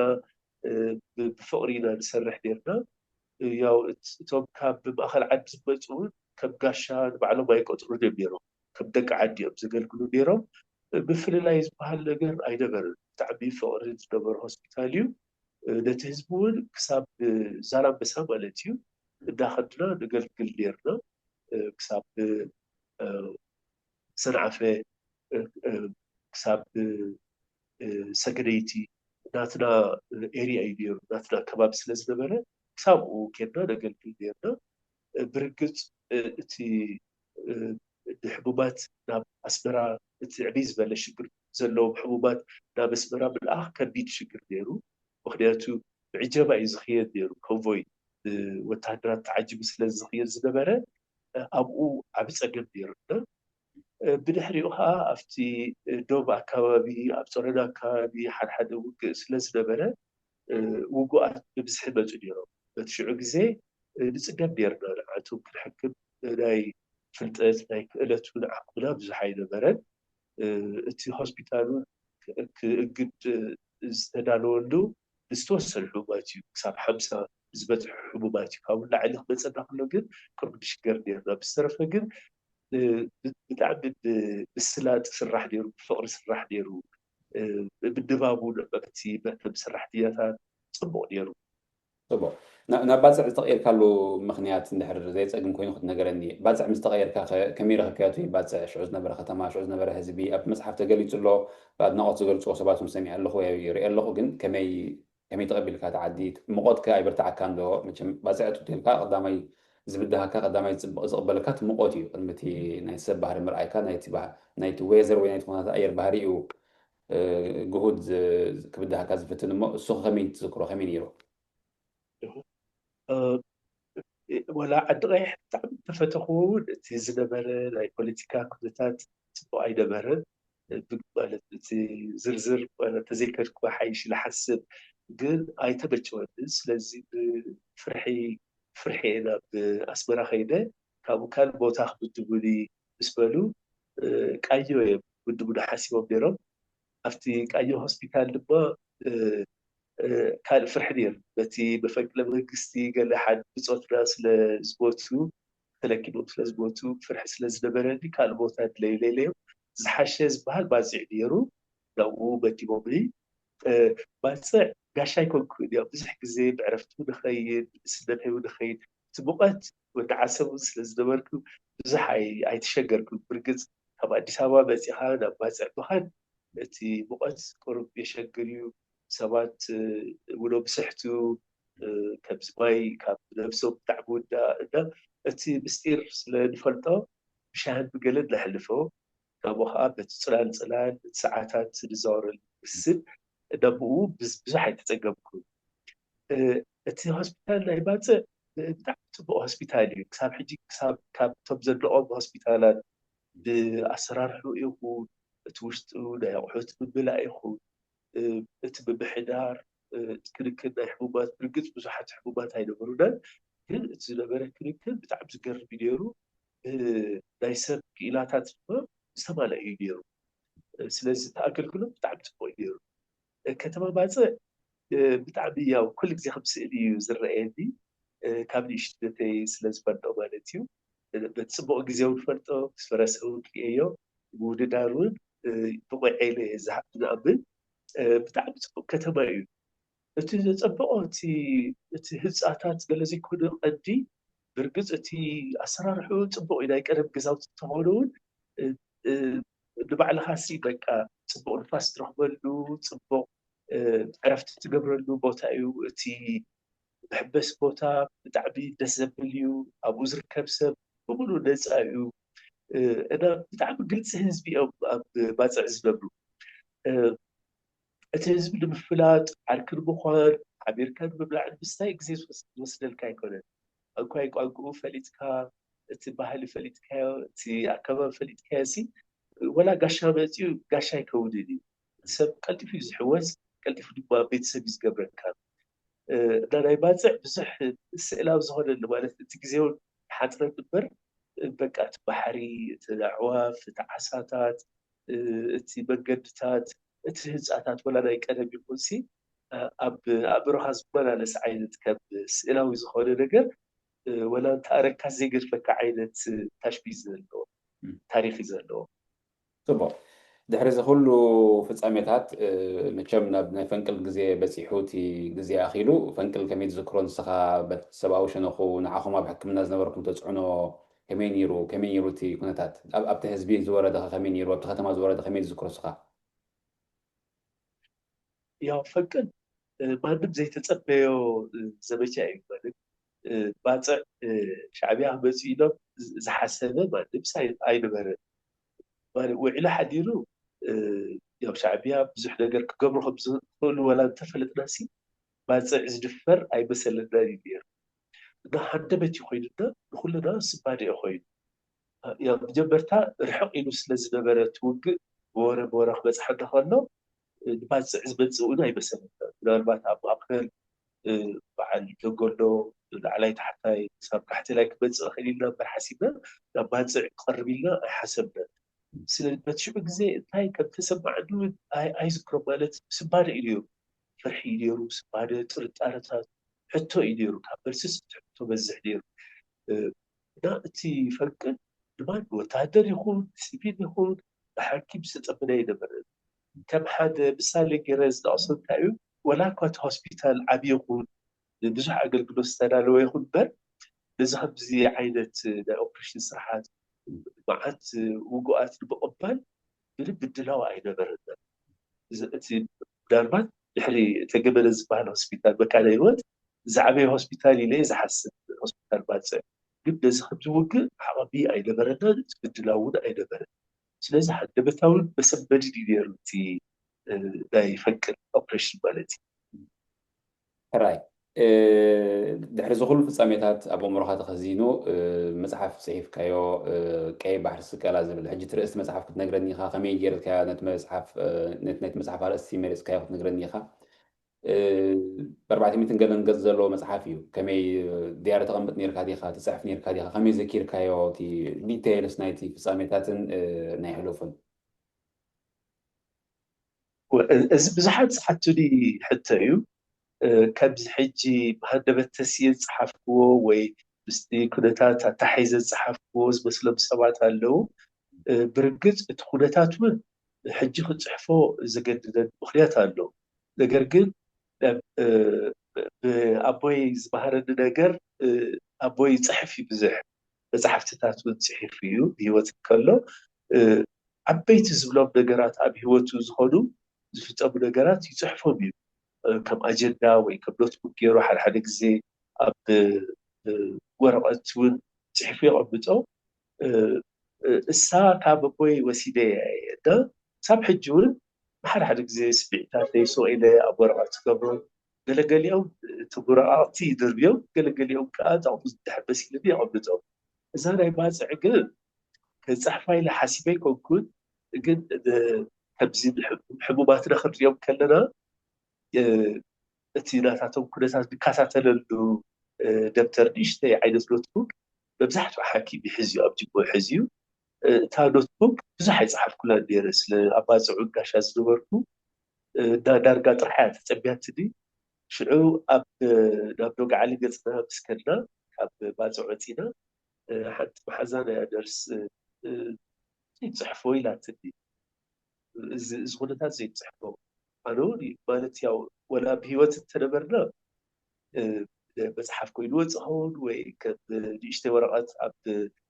ብፍቕሪ ኢና ንሰርሕ ነርና። ያው እቶም ካብ ማእኸል ዓዲ ዝመፁ እውን ከም ጋሻ ንባዕሎም ኣይቆፅሩን እዮም ነይሮም። ከም ደቂ ዓዲ እዮም ዘገልግሉ ነይሮም። ምፍልላይ ዝበሃል ነገር ኣይነበርን። ብጣዕሚ ፍቕሪ ዝነበሮ ሆስፒታል እዩ። ነቲ ህዝቢ እውን ክሳብ ዛላንበሳ ማለት እዩ እንዳኸድና ነገልግል ነርና። ክሳብ ሰንዓፈ ክሳብ ሰገነይቲ ናትና ኤርያ እዩ ነሩ ናትና ከባቢ ስለ ዝነበረ ክሳብኡ ኬድና ነገልግል ነርና። ብርግፅ እቲ ንሕሙማት ናብ ኣስመራ እቲ ዕብይ ዝበለ ሽግር ዘለዎም ሕሙማት ናብ ኣስመራ ምልኣኽ ከቢድ ሽግር ነይሩ። ምክንያቱ ብዕጀባ እዩ ዝኽየድ ነይሩ። ኮንቮይ ብወታሃደራት ተዓጂቡ ስለ ዝኽየድ ዝነበረ ኣብኡ ዓብ ፀገም ነይሩ። ብድሕሪኡ ከዓ ኣብቲ ዶብ ኣካባቢ ኣብ ፀረና ኣካባቢ ሓድሓደ ውግእ ስለ ዝነበረ ውጉኣት ብብዝሒ መፁ ነይሮም። በቲ ሽዑ ግዜ ንፅገም ነርና ንዓቶም ክንሕክም ናይ ፍልጠት ናይ ክእለት እውን ዓቕምና ብዙሕ ኣይነበረን። እቲ ሆስፒታል እውን ክእግድ ዝተዳለወሉ ንዝተወሰኑ ሕሙማት እዩ ክሳብ ሓምሳ ዝበፅሑ ሕሙማት እዩ ካብኡ ላዕሊ ክመፀና ከሎ ግን ቅሩብ ንሽገር ነርና ብዝተረፈ ግን ብጣዕሚ ብስላጥ ስራሕ ነሩ ብፍቕሪ ስራሕ ነሩ ምድባቡ በቲ በተም ሰራሕተኛታት ፅቡቕ ነሩ ፅቡቕ ናብ ባፅዕ ዝተቐየርካሉ ምኽንያት እንድሕር ዘይፀግም ኮይኑ ክትነገረኒ ባፅዕ ምስ ተቐየርካ ከመይ ረኸብካዮ እቲ ባፅዕ ሽዑ ዝነበረ ከተማ ሽዑ ዝነበረ ህዝቢ ኣብቲ መፅሓፍ ተገሊፁ ኣሎ ብኣድናቖት ዝገልፅዎ ሰባት እውን ሰሚዐ ኣለኹ ወይ ሪአ ኣለኹ ግን ከመይ ከመይ ተቐቢልካ እቲ ዓዲ ምቖት ከ ኣይበርትዓካን ዶ መቸም ባፅዕ ጡት ኢልካ ቀዳማይ ዝብድሃካ ቀዳማይ ዝቕበለካ እቲ ምቖት እዩ ቅድሚ እቲ ናይ ሰብ ባህሪ ምርኣይካ ናይቲ weather ወይ ናይቲ ኩነታት ኣየር ባህሪ እዩ ግሁድ ክብድሃካ ዝፍትን እሞ እሱ ከመይ ትዝክሮ ከመይ ነይሩ ወላ ዓዲ ቀይሕ ብጣዕሚ ተፈተኽዎ እውን እቲ ዝነበረ ናይ ፖለቲካ ኩነታት ፅቡቅ ኣይነበረን ማለት እቲ ዝርዝር ተዘይከድኩ ሓይሽ ዝሓስብ ግን ኣይተመቸወንን ስለዚ ብፍርሒ ፍርሒ ናብ ኣስመራ ከይደ ካብኡ ካልእ ቦታ ክምድቡኒ ምስ በሉ፣ እ፣ ቃዮ እዮም ክምድቡኒ ሓሲቦም ነይሮም። ኣብቲ ቃዮ ሆስፒታል ድማ፣ እ፣ እ፣ ካልእ ፍርሒ ነይሩ። በቲ መፈንቅለ መንግስቲ ገለ ሓደ ብጾትና ስለ ዝሞቱ፣ ተለኪሞም ስለ ዝሞቱ፣ ፍርሒ ስለ ዝነበረኒ ካልእ ቦታ ድለዩለይ ኢለዮም። ዝሓሸ ዝበሃል ባጽዕ ነይሩ፣ ናብኡ መዲቦምኒ። እ፣ ባጽዕ ጋሻ ኣይኮንኩን እያ። ብዙሕ ግዜ ብዕረፍቲ እውን እኸይድ፣ ብንእስነተይ እውን እኸይድ። እቲ ሙቐት ወዲ ዓሰብ እውን ስለ ዝነበርኩ ብዙሕ ኣይ-፣ ኣይተሸገርኩን። ብርግጽ ካብ ኣዲስ ኣበባ መጺኻ ናብ ባጽዕ ምኻድ እቲ ሙቐት ቁሩብ የሸግር እዩ። ሰባት፣ እ፣ ውሎም ዝሕቱ፣ እ፣ ከምዚ ማይ ካብ ነብሶም ብጣዕሚ ውዳእ እና እቲ ምስጢር ስለ ንፈልጦ ብሻህን ብገለን ነሕልፎ። ካብኡ ኸዓ በቲ ጽላል ጽላል እቲ ሰዓታት ንዛወረሉ ንስን እና ብኡ ብዝ-፣ ብዙሕ ኣይተጸገምኩን። እ፣ እቲ ሆስፒታል ናይ ባጽዕ ብጣዕሚ ጽቡቕ ሆስፒታል እዩ። ክሳብ ሕጂ ክሳብ ካብቶም ዘለኦም ሆስፒታላት ብኣሰራርሑ ይኹን እቲ ውሽጡ ናይ ኣቑሑት ምምላእ ይኹን፣ እ፣ እቲ ምምሕዳር፣ እ፣ ክንክን ናይ ሕሙማት፣ ብርግጽ ብዙሓት ሕሙማት ኣይነበሩናን፣ ግን እቲ ዝነበረ ክንክን ብጣዕሚ ዝገርም እዩ ነይሩ። እ፣ ናይ ሰብ ክኢላታት ድማ ዝተማልአ እዩ ነይሩ። እ፣ ስለዚ እቲ ኣገልግሎት ብጣዕሚ ጽቡቕ እዩ ነይሩ። እ፣ ከተማ ባጽዕ፣ እ፣ ብጣዕሚ ያው ኩሉ ግዜ ከም ስእሊ እዩ ዝረኣየኒ። እ፣ ካብ ንእሽነተይ ስለ ዝፈልጦ ማለት እዩ። እ፣ በቲ ጽቡቕ ግዜ እውን ፈልጦ፣ ምስ ፈረሰ እውን ክርእየዮ፣ ምውድዳር እውን፣ እ፣ ብቑዕ ኢለ እየ ዝሃ-፣ ዝኣምን። እ፣ ብጣዕሚ ጽቡቕ ከተማ እዩ። እቲ ዘጸብቖ እቲ፣ እቲ ህንጻታት ገለ ዘይኮነ ቀንዲ፣ ብርግጽ እቲ ኣሰራርሕኡ ጽቡቕ እዩ። ናይ ቀደም ገዛውቲ እንተኾኑ እውን፣ እ፣ እ፣ ንባዕልኻ ሲ በቃ ጽቡቕ ንፋስ ትረኽበሉ፣ ጽቡቕ፣ እ፣ ዕረፍቲ ትገብረሉ ቦታ እዩ። እቲ መሕበሲ ቦታ ብጣዕሚ ደስ ዘብል እዩ። ኣብኡ ዝርከብ ሰብ ብምሉእ ነጻ እዩ። እ፣ እና ብጣዕሚ ግልጺ ህዝቢ እዮም ኣብ ባጽዕ ዝነብሩ። እ፣ እቲ ህዝቢ ንምፍላጥ፣ ዓርኪ ንምዃን፣ ሓቢርካ ንምብላዕን ምስታይ ግዜ ዝወስ-፣ ዝወስደልካ ኣይኮነን። እንኳይ ቋንቋኡ ፈሊጥካ፣ እቲ ባህሊ ፈሊጥካዮ፣ እቲ ኣከባቢ ፈሊጥካዮ ሲ፣ ወላ ጋሻ መጺኡ ጋሻ ኣይከውንን እዩ። ሰብ ቀልጢፉ እዩ ዝሕወስ፣ ቀልጢፉ ድማ ቤተሰብ እዩ ዝገብረካ። እ፣ እና ናይ ባጽዕ ብዙሕ ስእላዊ ዝኾነኒ፣ ማለት እቲ ግዜ እውን ይሓጽረኒ እምበር፣ እ፣ በቃ እቲ ባሕሪ፣ እቲ ኣዕዋፍ፣ እቲ ዓሳታት፣ እ፣ እቲ መንገድታት፣ እቲ ህንጻታት ወላ ናይ ቀደም ይኹንሲ፣ እ፣ ኣብ ኣእምሮኻ ዝመላለስ ዓይነት ከም ስእላዊ ዝኾነ ነገር፣ እ፣ ወላ እንተ ኣረግካ ዘይገድፈካ ዓይነት ታሽቢህ እዩ ዘለዎ፣ ም። ታሪኽ እዩ ዘለዎ። ጽቡቕ። ድሕሪ እዚ ኩሉ ፍጻሜታት፣ እ፣ መቸም ናብ ናይ ፈንቅል ግዜ በጺሑ፣ እቲ ግዜ ኣኺሉ፣ ፈንቅል ከመይ ትዝክሮ ንስኻ? በቲ ሰብኣዊ ሸነኹ ንዓኹም ኣብ ሕክምና ዝነበርኩም ተጽዕኖ ከመይ ነይሩ? ከመይ ነይሩ እቲ ኩነታት? ኣብ፣ ኣብቲ ህዝቢ ዝወረደ ኸ ከመይ ነይሩ? ኣብቲ ከተማ ዝወረደ ከመይ ትዝክሮ ንስኻ? ያው ፈንቅል፣ እ፣ ማንም ዘይተጸበዮ፣ እ፣ ዘመቻ እዩ። ማለት፣ እ፣ ባጽዕ፣ እ፣ ሻዕብያ ክመጽእ ኢሎም ዝ-፣ ዝሓሰበ ማንም ሳ-፣ ኣይነበረን። ማለት ውዒሉ ሓዲሩ፣ እ፣ ያው ሻዕብያ ብዙሕ ነገር ክገብሩ ከም ዝኽእሉ ወላ እንተፈለጥናሲ፣ ባጽዕ ዝድፈር ኣይመሰለናን እዩ ነይሩ። እና ሃንደበት እዩ ኮይኑና፣ ንኹልና ስንባደ እዩ ኮይኑ። ያው መጀመርታ ርሕቕ ኢሉ ስለ ዝነበረ እቲ ውግእ፣ ብወረ ብወረ ክበጽሓና ከሎ፣ ንባጽዕ ዝመጽእ እውን ኣይመሰለና። ምናልባት ኣብ ማእከል፣ እ፣ በዓል ደንጎሎ፣ ላዕላይ ታሕታይ፣ ክሳብ ካሕቴላይ ክመጽእ ይኽእል ኢልና እምበር ሓሲብና፣ ናብ ባጽዕ ክቐርብ ኢልና ኣይሓሰብናን። ስለዚ በቲ ሽዑ ግዜ እንታይ ከም ተሰማዓኒ እውን ኣይ-፣ ኣይዝክሮን። ማለት ስንባደ እዩ ነይሩ። ፍርሒ እዩ ነይሩ፣ ስንባደ፣ ጥርጣረታት፣ ሕቶ እዩ ነይሩ። ካብ መልስስ እቲ ሕቶ በዝሕ ነይሩ። እ፣ እና እቲ ፈንቅል ንማን ወታደር ይኹን፣ ሲቪል ይኹን፣ ብሓኪም ዝተጸበነ ኣይነበረን። ከም ሓደ ምሳሌ ገይረ ዝጠቕሶ እንታይ እዩ፣ ወላ እኳ እቲ ሆስፒታል ዓቢ ይኹን፣ ንብዙሕ ኣገልግሎት ዝተዳለወ ይኹን እምበር፣ ነዚ ከምዚ ዓይነት ናይ ኦፕሬሽን ስርሓት፣ መዓት ውጉኣት ንምቕባል ምንም ምድላው ኣይነበረናን። እዚ፣ እቲ ምናልባት ድሕሪ ተገመለ ዝበሃል ሆስፒታል መካነ ህይወት ዝዓበየ ሆስፒታል ኢለ እየ ዝሓስብ፣ ሆስፒታል ባጽዕ። ግን ነዚ ከምዚ ውግእ ዓቕሚ ኣይነበረናን፣ እቲ ምድላው እውን ኣይነበረን። ስለዚ ሃንደበታውን መሰንበድን እዩ ነይሩ እቲ፣ እ፣ ናይ ፈንቅል ኦፕሬሽን ማለት እዩ። ሕራይ፣ እ፣ ድሕሪ እዚ ኩሉ ፍጻሜታት ኣብ ኣእምሮኻ ተኸዚኑ፣ እ፣ መጽሓፍ ጽሒፍካዮ፣ እ፣ ቀይ ባሕሪ ስቀላ ዝብል። ሕጂ እቲ ርእስቲ መጽሓፍ ክትነግረኒ ኢኻ፣ ከመይ ጌርካ ነቲ መጽሓፍ፣ እ፣ ነቲ ናይቲ መጽሓፍ ኣርእስቲ መሪጽካዮ ክትነግረኒ ኢኻ። እ፣ ኣርባዕተ ሚእትን ገለን ገጽ ዘለዎ መጽሓፍ እዩ። ከመይ፣ እ፣ ዲያሪ ተቐምጥ ነርካ ዲኻ፣ ትጽሕፍ ነርካ ዲኻ፣ ከመይ ዘኪርካዮ፣ እቲ ዲቴይልስ ናይቲ ፍጻሜታትን፣ እ፣ ናይ ሕሉፍን? ወ-፣ እ-፣ እዚ ብዙሓት ዝሓቱኒ ሕቶ እዩ። እ፣ ከምዚ ሕጂ ብሃንደበት ተስየ ዝጸሓፍክዎ ወይ ምስቲ ኩነታት ኣተሓሒዘ ዝጸሓፍክዎ ዝመስሎም ሰባት ኣለዉ። እ፣ ብርግጽ እቲ ኩነታት እውን ሕጂ ክጽሕፎ ዘገድደኒ ምኽንያት ኣሎ። ነገር ግን፣ እ፣ ብ-፣ ኣቦይ ዝመሃረኒ ነገር፣ እ፣ ኣቦይ ይጽሕፍ እዩ ብዙሕ። መጽሓፍትታት እውን ጽሒፉ እዩ ብህይወት እንከሎ። እ፣ ዓበይቲ ዝብሎም ነገራት ኣብ ህይወቱ ዝኾኑ ዝፍጸሙ ነገራት ይጽሕፎም እዩ። እ፣ ከም ኣጀንዳ ወይ ከም ኖትቡክ ገይሩ ሓደ ሓደ ግዜ ኣብ፣ እ፣ ወረቐት እውን ጽሒፉ የቐምጦ። እ፣ እ፣ እሳ ካብ ኣቦይ ወሲደ እየ እና ክሳብ ሕጂ እውን ብሓደ ሓደ ግዜ ስምዒታተይ ስቕ ኢለ ኣብ ወረቐት ዝገብሮ፣ ገለገሊኦም ተጎረቓቕቲ ይድርብዮም፣ ገለገሊኦም ከዓ ጠቕሙ ዝድሕር መሲልኒ የቐምጦም። እዛ ናይ ባጽዕ ግን ክጽሕፋ ኢለ ሓሲበ ኣይኮንኩን፣ ግን ን-፣ ከምዚ ንሕ-፣ ሕሙማትና ክንሪኦም ከለና፣ እ፣ እቲ ናታቶም ኩነታት ንከታተለሉ፣ እ፣ ደብተር ንእሽተይ ዓይነት ኖትቡክ መብዛሕትኡ ሓኪም ይሕዝ እዩ፣ ኣብ ጅምኡ ይሕዝ እዩ። እ፣ እታ ኖትቡክ ብዙሕ ኣይጸሓፍኩላን ነይረ፣ ስለ ኣብ ባጽዑ ጋሻ ዝነበርኩ፣ እ፣ እንዳ ዳርጋ ጥራሕ እያ ተጸብያትኒ። ሽዑ ኣብ፣ እ፣ ናብ ዶግዓሊ ገጽና ምስ ከድና፣ ካብ ባጽዕ ወጺና፣ እ፣ ሓንቲ መሓዛ ናይ ነርስ፣ እ፣ እ፣ "ይጽሕፎ" ኢላትኒ። እዚ፣ እዚ ኩነታት ዘይትጽሕፎ። ኣነ እውን ማለት ያው ወላ ብህይወት እንተነበርና፣ እ፣ መጽሓፍ ኮይኑ ወጽእ ኸውን ወይ ከም ንእሽተይ ወረቐት ኣብ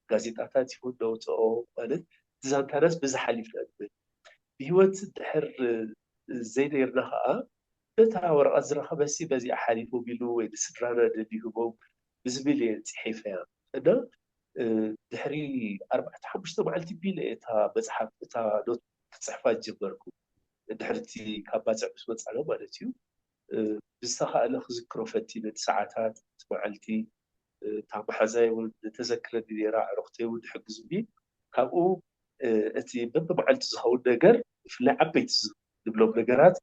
ጋዜጣታት ይኹን ነውጽኦ ማለት እቲ ዛንታናስ በዚ ሓሊፍና ንብል። ብህይወት እንድሕር፣ እ፣ ዘይነርና ኸዓ ነታ ወረቐት ዝረኸበሲ በዚኣ ሓሊፎም ኢሉ ወይ ንስድራና ደልዩ ህቦም ብዝብል እየ ጽሒፈያ። እና፣ እ፣ ድሕሪ ኣርባዕተ ሓሙሽተ መዓልቲ ቢለ እየ እታ መጽሓፍ፣ እታ ኖት ክጽሕፋ ዝጀመርኩ። ድሕርቲ ካብ ባጽዕ ምስ ወጻና ማለት እዩ። እ፣ ብዝተኻእለ ክዝክሮ ፈቲነ፣ እቲ ሰዓታት፣ እቲ መዓልቲ፣ እ፣ እታ መሓዛይ እውን ተዘክረኒ ነይራ፣ ኣዕሩኽተይ እውን ይሕግዙኒ። ካብኡ፣ እ፣ እቲ በብመዓልቲ ዝኸውን ነገር፣ ብፍላይ ዓበይቲ ዝ-፣ ንብሎም ነገራት፣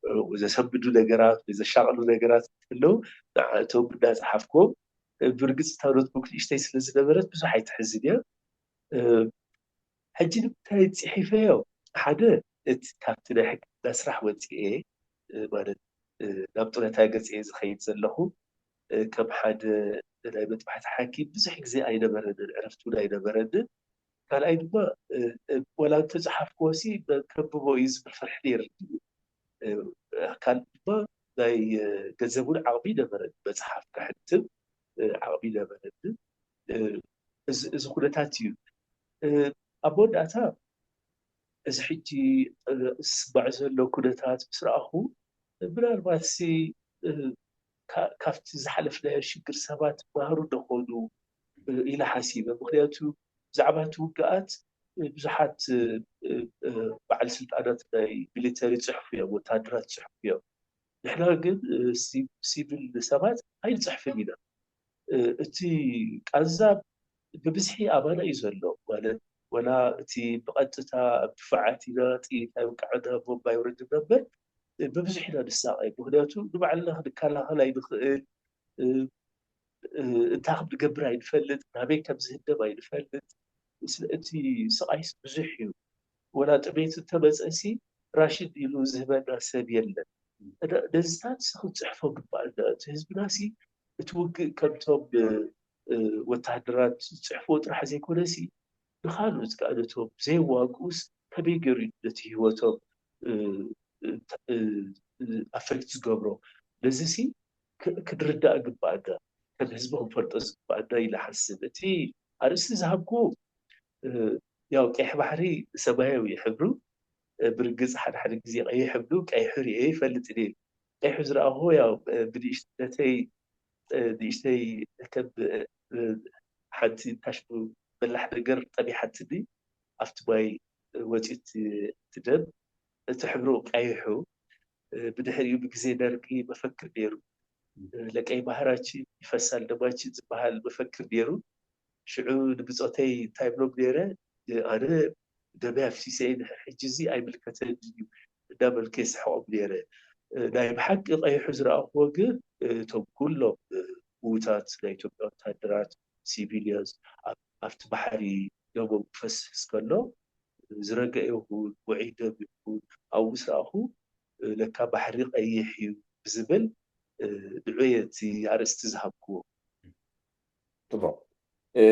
እ፣ ዘሰንብዱ ነገራት ወይ ዘሻቕሉ ነገራት እንተለዉ፣ ንዓእቶም እናጸሓፍኩም፣ እ፣ ብርግጽ እታ ኖትቡክ ንእሽተይ ስለ ዝነበረት ብዙሕ ኣይትሕዝን እያ። እ፣ ሕጂ ንምንታይ ጽሒፈዮ? ሓደ፣ እቲ ካብቲ ናይ ሕክምና ስራሕ ወጺኤ፣ እ፣ ማለት፣ እ፣ ናብ ጡረታ ገጽ እየ ዝኸይድ ዘለኹ። እ፣ ከም ሓደ ናይ መጥባሕቲ ሓኪም ብዙሕ ግዜ ኣይነበረንን፣ ዕረፍቲ እውን ኣይነበረንን። ካልኣይ ድማ፣ እ፣ እ፣ ወላ እንተጸሓፍክዎሲ መን ከንብቦ እዩ ዝብል ፍርሒ ነይርኒ። እ፣ ካልእ ድማ ናይ፣ እ፣ ገንዘብ እውን ዓቕሚ ነበረኒ፣ መጽሓፍ ከሕትም፣ እ፣ ዓቕሚ ነበረኒ። እ፣ እዚ፣ እዚ ኩነታት እዩ። እ፣ ኣብ መወዳእታ እዚ ሕጂ፣ እ፣ ዝስማዕ ዘሎ ኩነታት ምስ ረኣኹ፣ ምናልባትሲ፣ እ፣ ካ-፣ ካብቲ ዝሓለፍናዮ ሽግር ሰባት ማሃሩ ዶ ኾኑ፣ እ፣ ኢለ ሓሲበ። ምኽንያቱ ብዛዕባ እቲ ውግኣት፣ እ፣ ብዙሓት፣ እ፣ እ፣ እ፣ በዓል ስልጣናት ናይ ሚሊተሪ ይጽሕፉ እዮም፣ ወታደራት ይጽሕፉ እዮም። ንሕና ግን፣ እ፣ ሲ-፣ ሲቪል ሰባት ኣይንጽሕፍን ኢና። እ፣ እቲ ቃንዛ ብብዝሒ ኣባና እዩ ዘሎ። ማለት፣ ወላ እቲ ብቐጥታ ኣብ ድፋዓት ኢና፣ ጥይት ኣይውቅዐና፣ ቦምብ ኣይውርድና እምበር፣ እ፣ ብብዝሒ ኢና ንሳቐ። ምኽንያቱ ንባዕልና ክንከላኸል ኣይንኽእል፣ እ፣ እ፣ እንታይ ከም ንገብር ኣይንፈልጥ፣ ናበይ ከም ዝህደም ኣይንፈልጥ። ስለ እቲ ስቓይስ ብዙሕ እዩ። ወላ ጥሜት እንተመጸሲ ራሽን ኢሉ ዝህበና ሰብ የለን። ነ-፣ ነዚታት ሲ ክንጽሕፎ ግባእና። እቲ ህዝብናሲ እቲ ውግእ ከምቶም፣ እ፣ እ፣ ወተሃደራት ዝጽሕፍዎ ጥራሕ ዘይኮነሲ፣ ንኻልኦት ከኣ ነቶም ዘይዋግኡስ ከመይ ገይሩ እዩ ነቲ ህይወቶም፣ እ፣ እ፣ እ፣ እ፣ ኣፈክት ዝገብሮ? ነዚሲ ክ-፣ ክንርዳእ ግባእና፣ ከም ህዝቢ ክንፈልጦ ዝግባእና ኢለ ሓስብ። እቲ ኣርእስቲ ዝሃብኩ፣ እ፣ ያው ቀይሕ ባሕሪ ሰማያዊ እዩ ሕብሩ። እ፣ ብርግጽ ሓደ ሓደ ግዜ ቀይሕ ሕብሩ፣ ቀይሑ ርእየ ይፈልጥ እየ። ቀይሑ ዝረኣኹ ያው፣ እ፣ ብንእሽተተይ፣ እ፣ ንእሽተይ ከም፣ እ፣ ሓንቲ ታሽሙ በላሕ ነገር ጠቢሓትኒ፣ ኣብቲ ማይ ወጺኡ እቲ፣ እቲ ደም፣ እቲ ሕብሩ ቀይሑ። እ፣ ብድሕሪኡ ብግዜ ደርጊ መፈክር ነይሩ። እ፣ "ለቀይ ባህራችን ይፈሳል ደማችን" ዝበሃል መፈክር ነይሩ። ሽዑ ንብጾተይ እንታይ ብሎም ነይረ? እ፣ ኣነ ደመይ ኣፍሲሰ እየ፣ ሕጂ እዚ ኣይምልከተንን እዩ እናበልኩ የስሕቖም ነይረ። እ፣ ናይ ብሓቂ ቀይሑ ዝረኣኽዎ ግን፣ እ፣ እቶም ኩሎም፣ እ፣ ምዉታት ናይ ኢትዮጵያ ወታደራት፣ ሲቪሊያንስ፣ ኣብ-፣ ኣብቲ ባሕሪ ደሞም ክፈስስ ከሎ፣ ዝረገ ይኹን፣ ውዑይ ደም ይኹን፣ ኣብኡ ምስ ረኣኹ፣ እ፣ ለካ ባሕሪ ቀይሕ እዩ ብዝብል፣ እ፣ ንዑ እየ እቲ ኣርእስቲ ዝሃብክዎ። ጽቡቕ። እ፣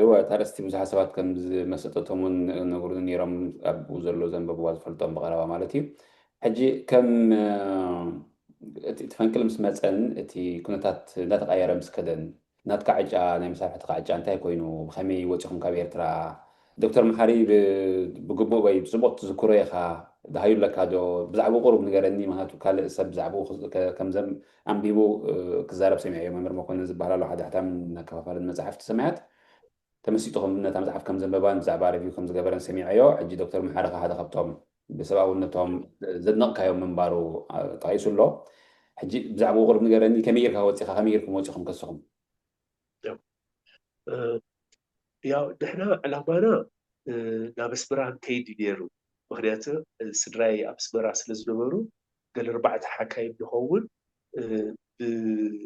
እወ፣ እቲ ኣርእስቲ ብዙሓት ሰባት ከም ዝመሰጠቶም እውን ነግሩኒ ነይሮም፣ ኣብኡ ዘሎ ዘንበብዋ ዝፈልጦም ብቐረባ ማለት እዩ። ሕጂ ከም፣ እ፣ እቲ፣ እቲ ፈንቅል ምስ መጸን እቲ ኩነታት እንዳተቐየረ ምስ ከደን፣ ናትካ ዕጫ፣ ናይ መሳርሕትኻ ዕጫ እንታይ ኮይኑ፣ ብኸመይ ወጺኹም ካብ ኤርትራ? ዶክተር መሓሪ ብ-፣ ብግቡእ ወይ ብጽቡቕ ትዝክሮ ኢኻ፣ ደሃዩ ኣለካ ዶ? ብዛዕባኡ ቁሩብ ንገረኒ፣ ምኽንያቱ ካልእ ሰብ ብዛዕባኡ ክ-፣ ከ-፣ ከም ዘም-፣ ኣንቢቡ፣ እ፣ ክዛረብ ሰሚዐዮ። መምህር መኮንን ዝበሃል ኣሎ፣ ሓደ ሓታምን ኣከፋፋልን መጻሕፍቲ ሰማያት፣ ተመሲጡ ከም ነታ መጽሓፍ ከም ዘንበባን ብዛዕባ ሪቪው ከም ዝገበረን ሰሚዐዮ። ሕጂ ዶክተር መሓሪ ከኣ ሓደ ካብቶም ብሰብኣውነቶም ዘድነቕካዮም ምንባሩ፣ ኣ፣ ጠቒሱ ኣሎ። ሕጂ ብዛዕባኡ ቁሩብ ንገረኒ፣ ከመይ ጌርካ ወጺኻ፣ ከመይ ጌርኩም ወጺኹም ከስኹም? ያው፣ እ፣ ያው ንሕና ዕላማና፣ እ፣ ናብ ኣስመራ ክንከይድ እዩ ነይሩ። ምኽንያቱ፣ እ፣ ስድራይ ኣብ ኣስመራ ስለ ዝነበሩ፣ ገለ ኣርባዕተ ሓካይም ንኸውን፣ እ፣ ብ-፣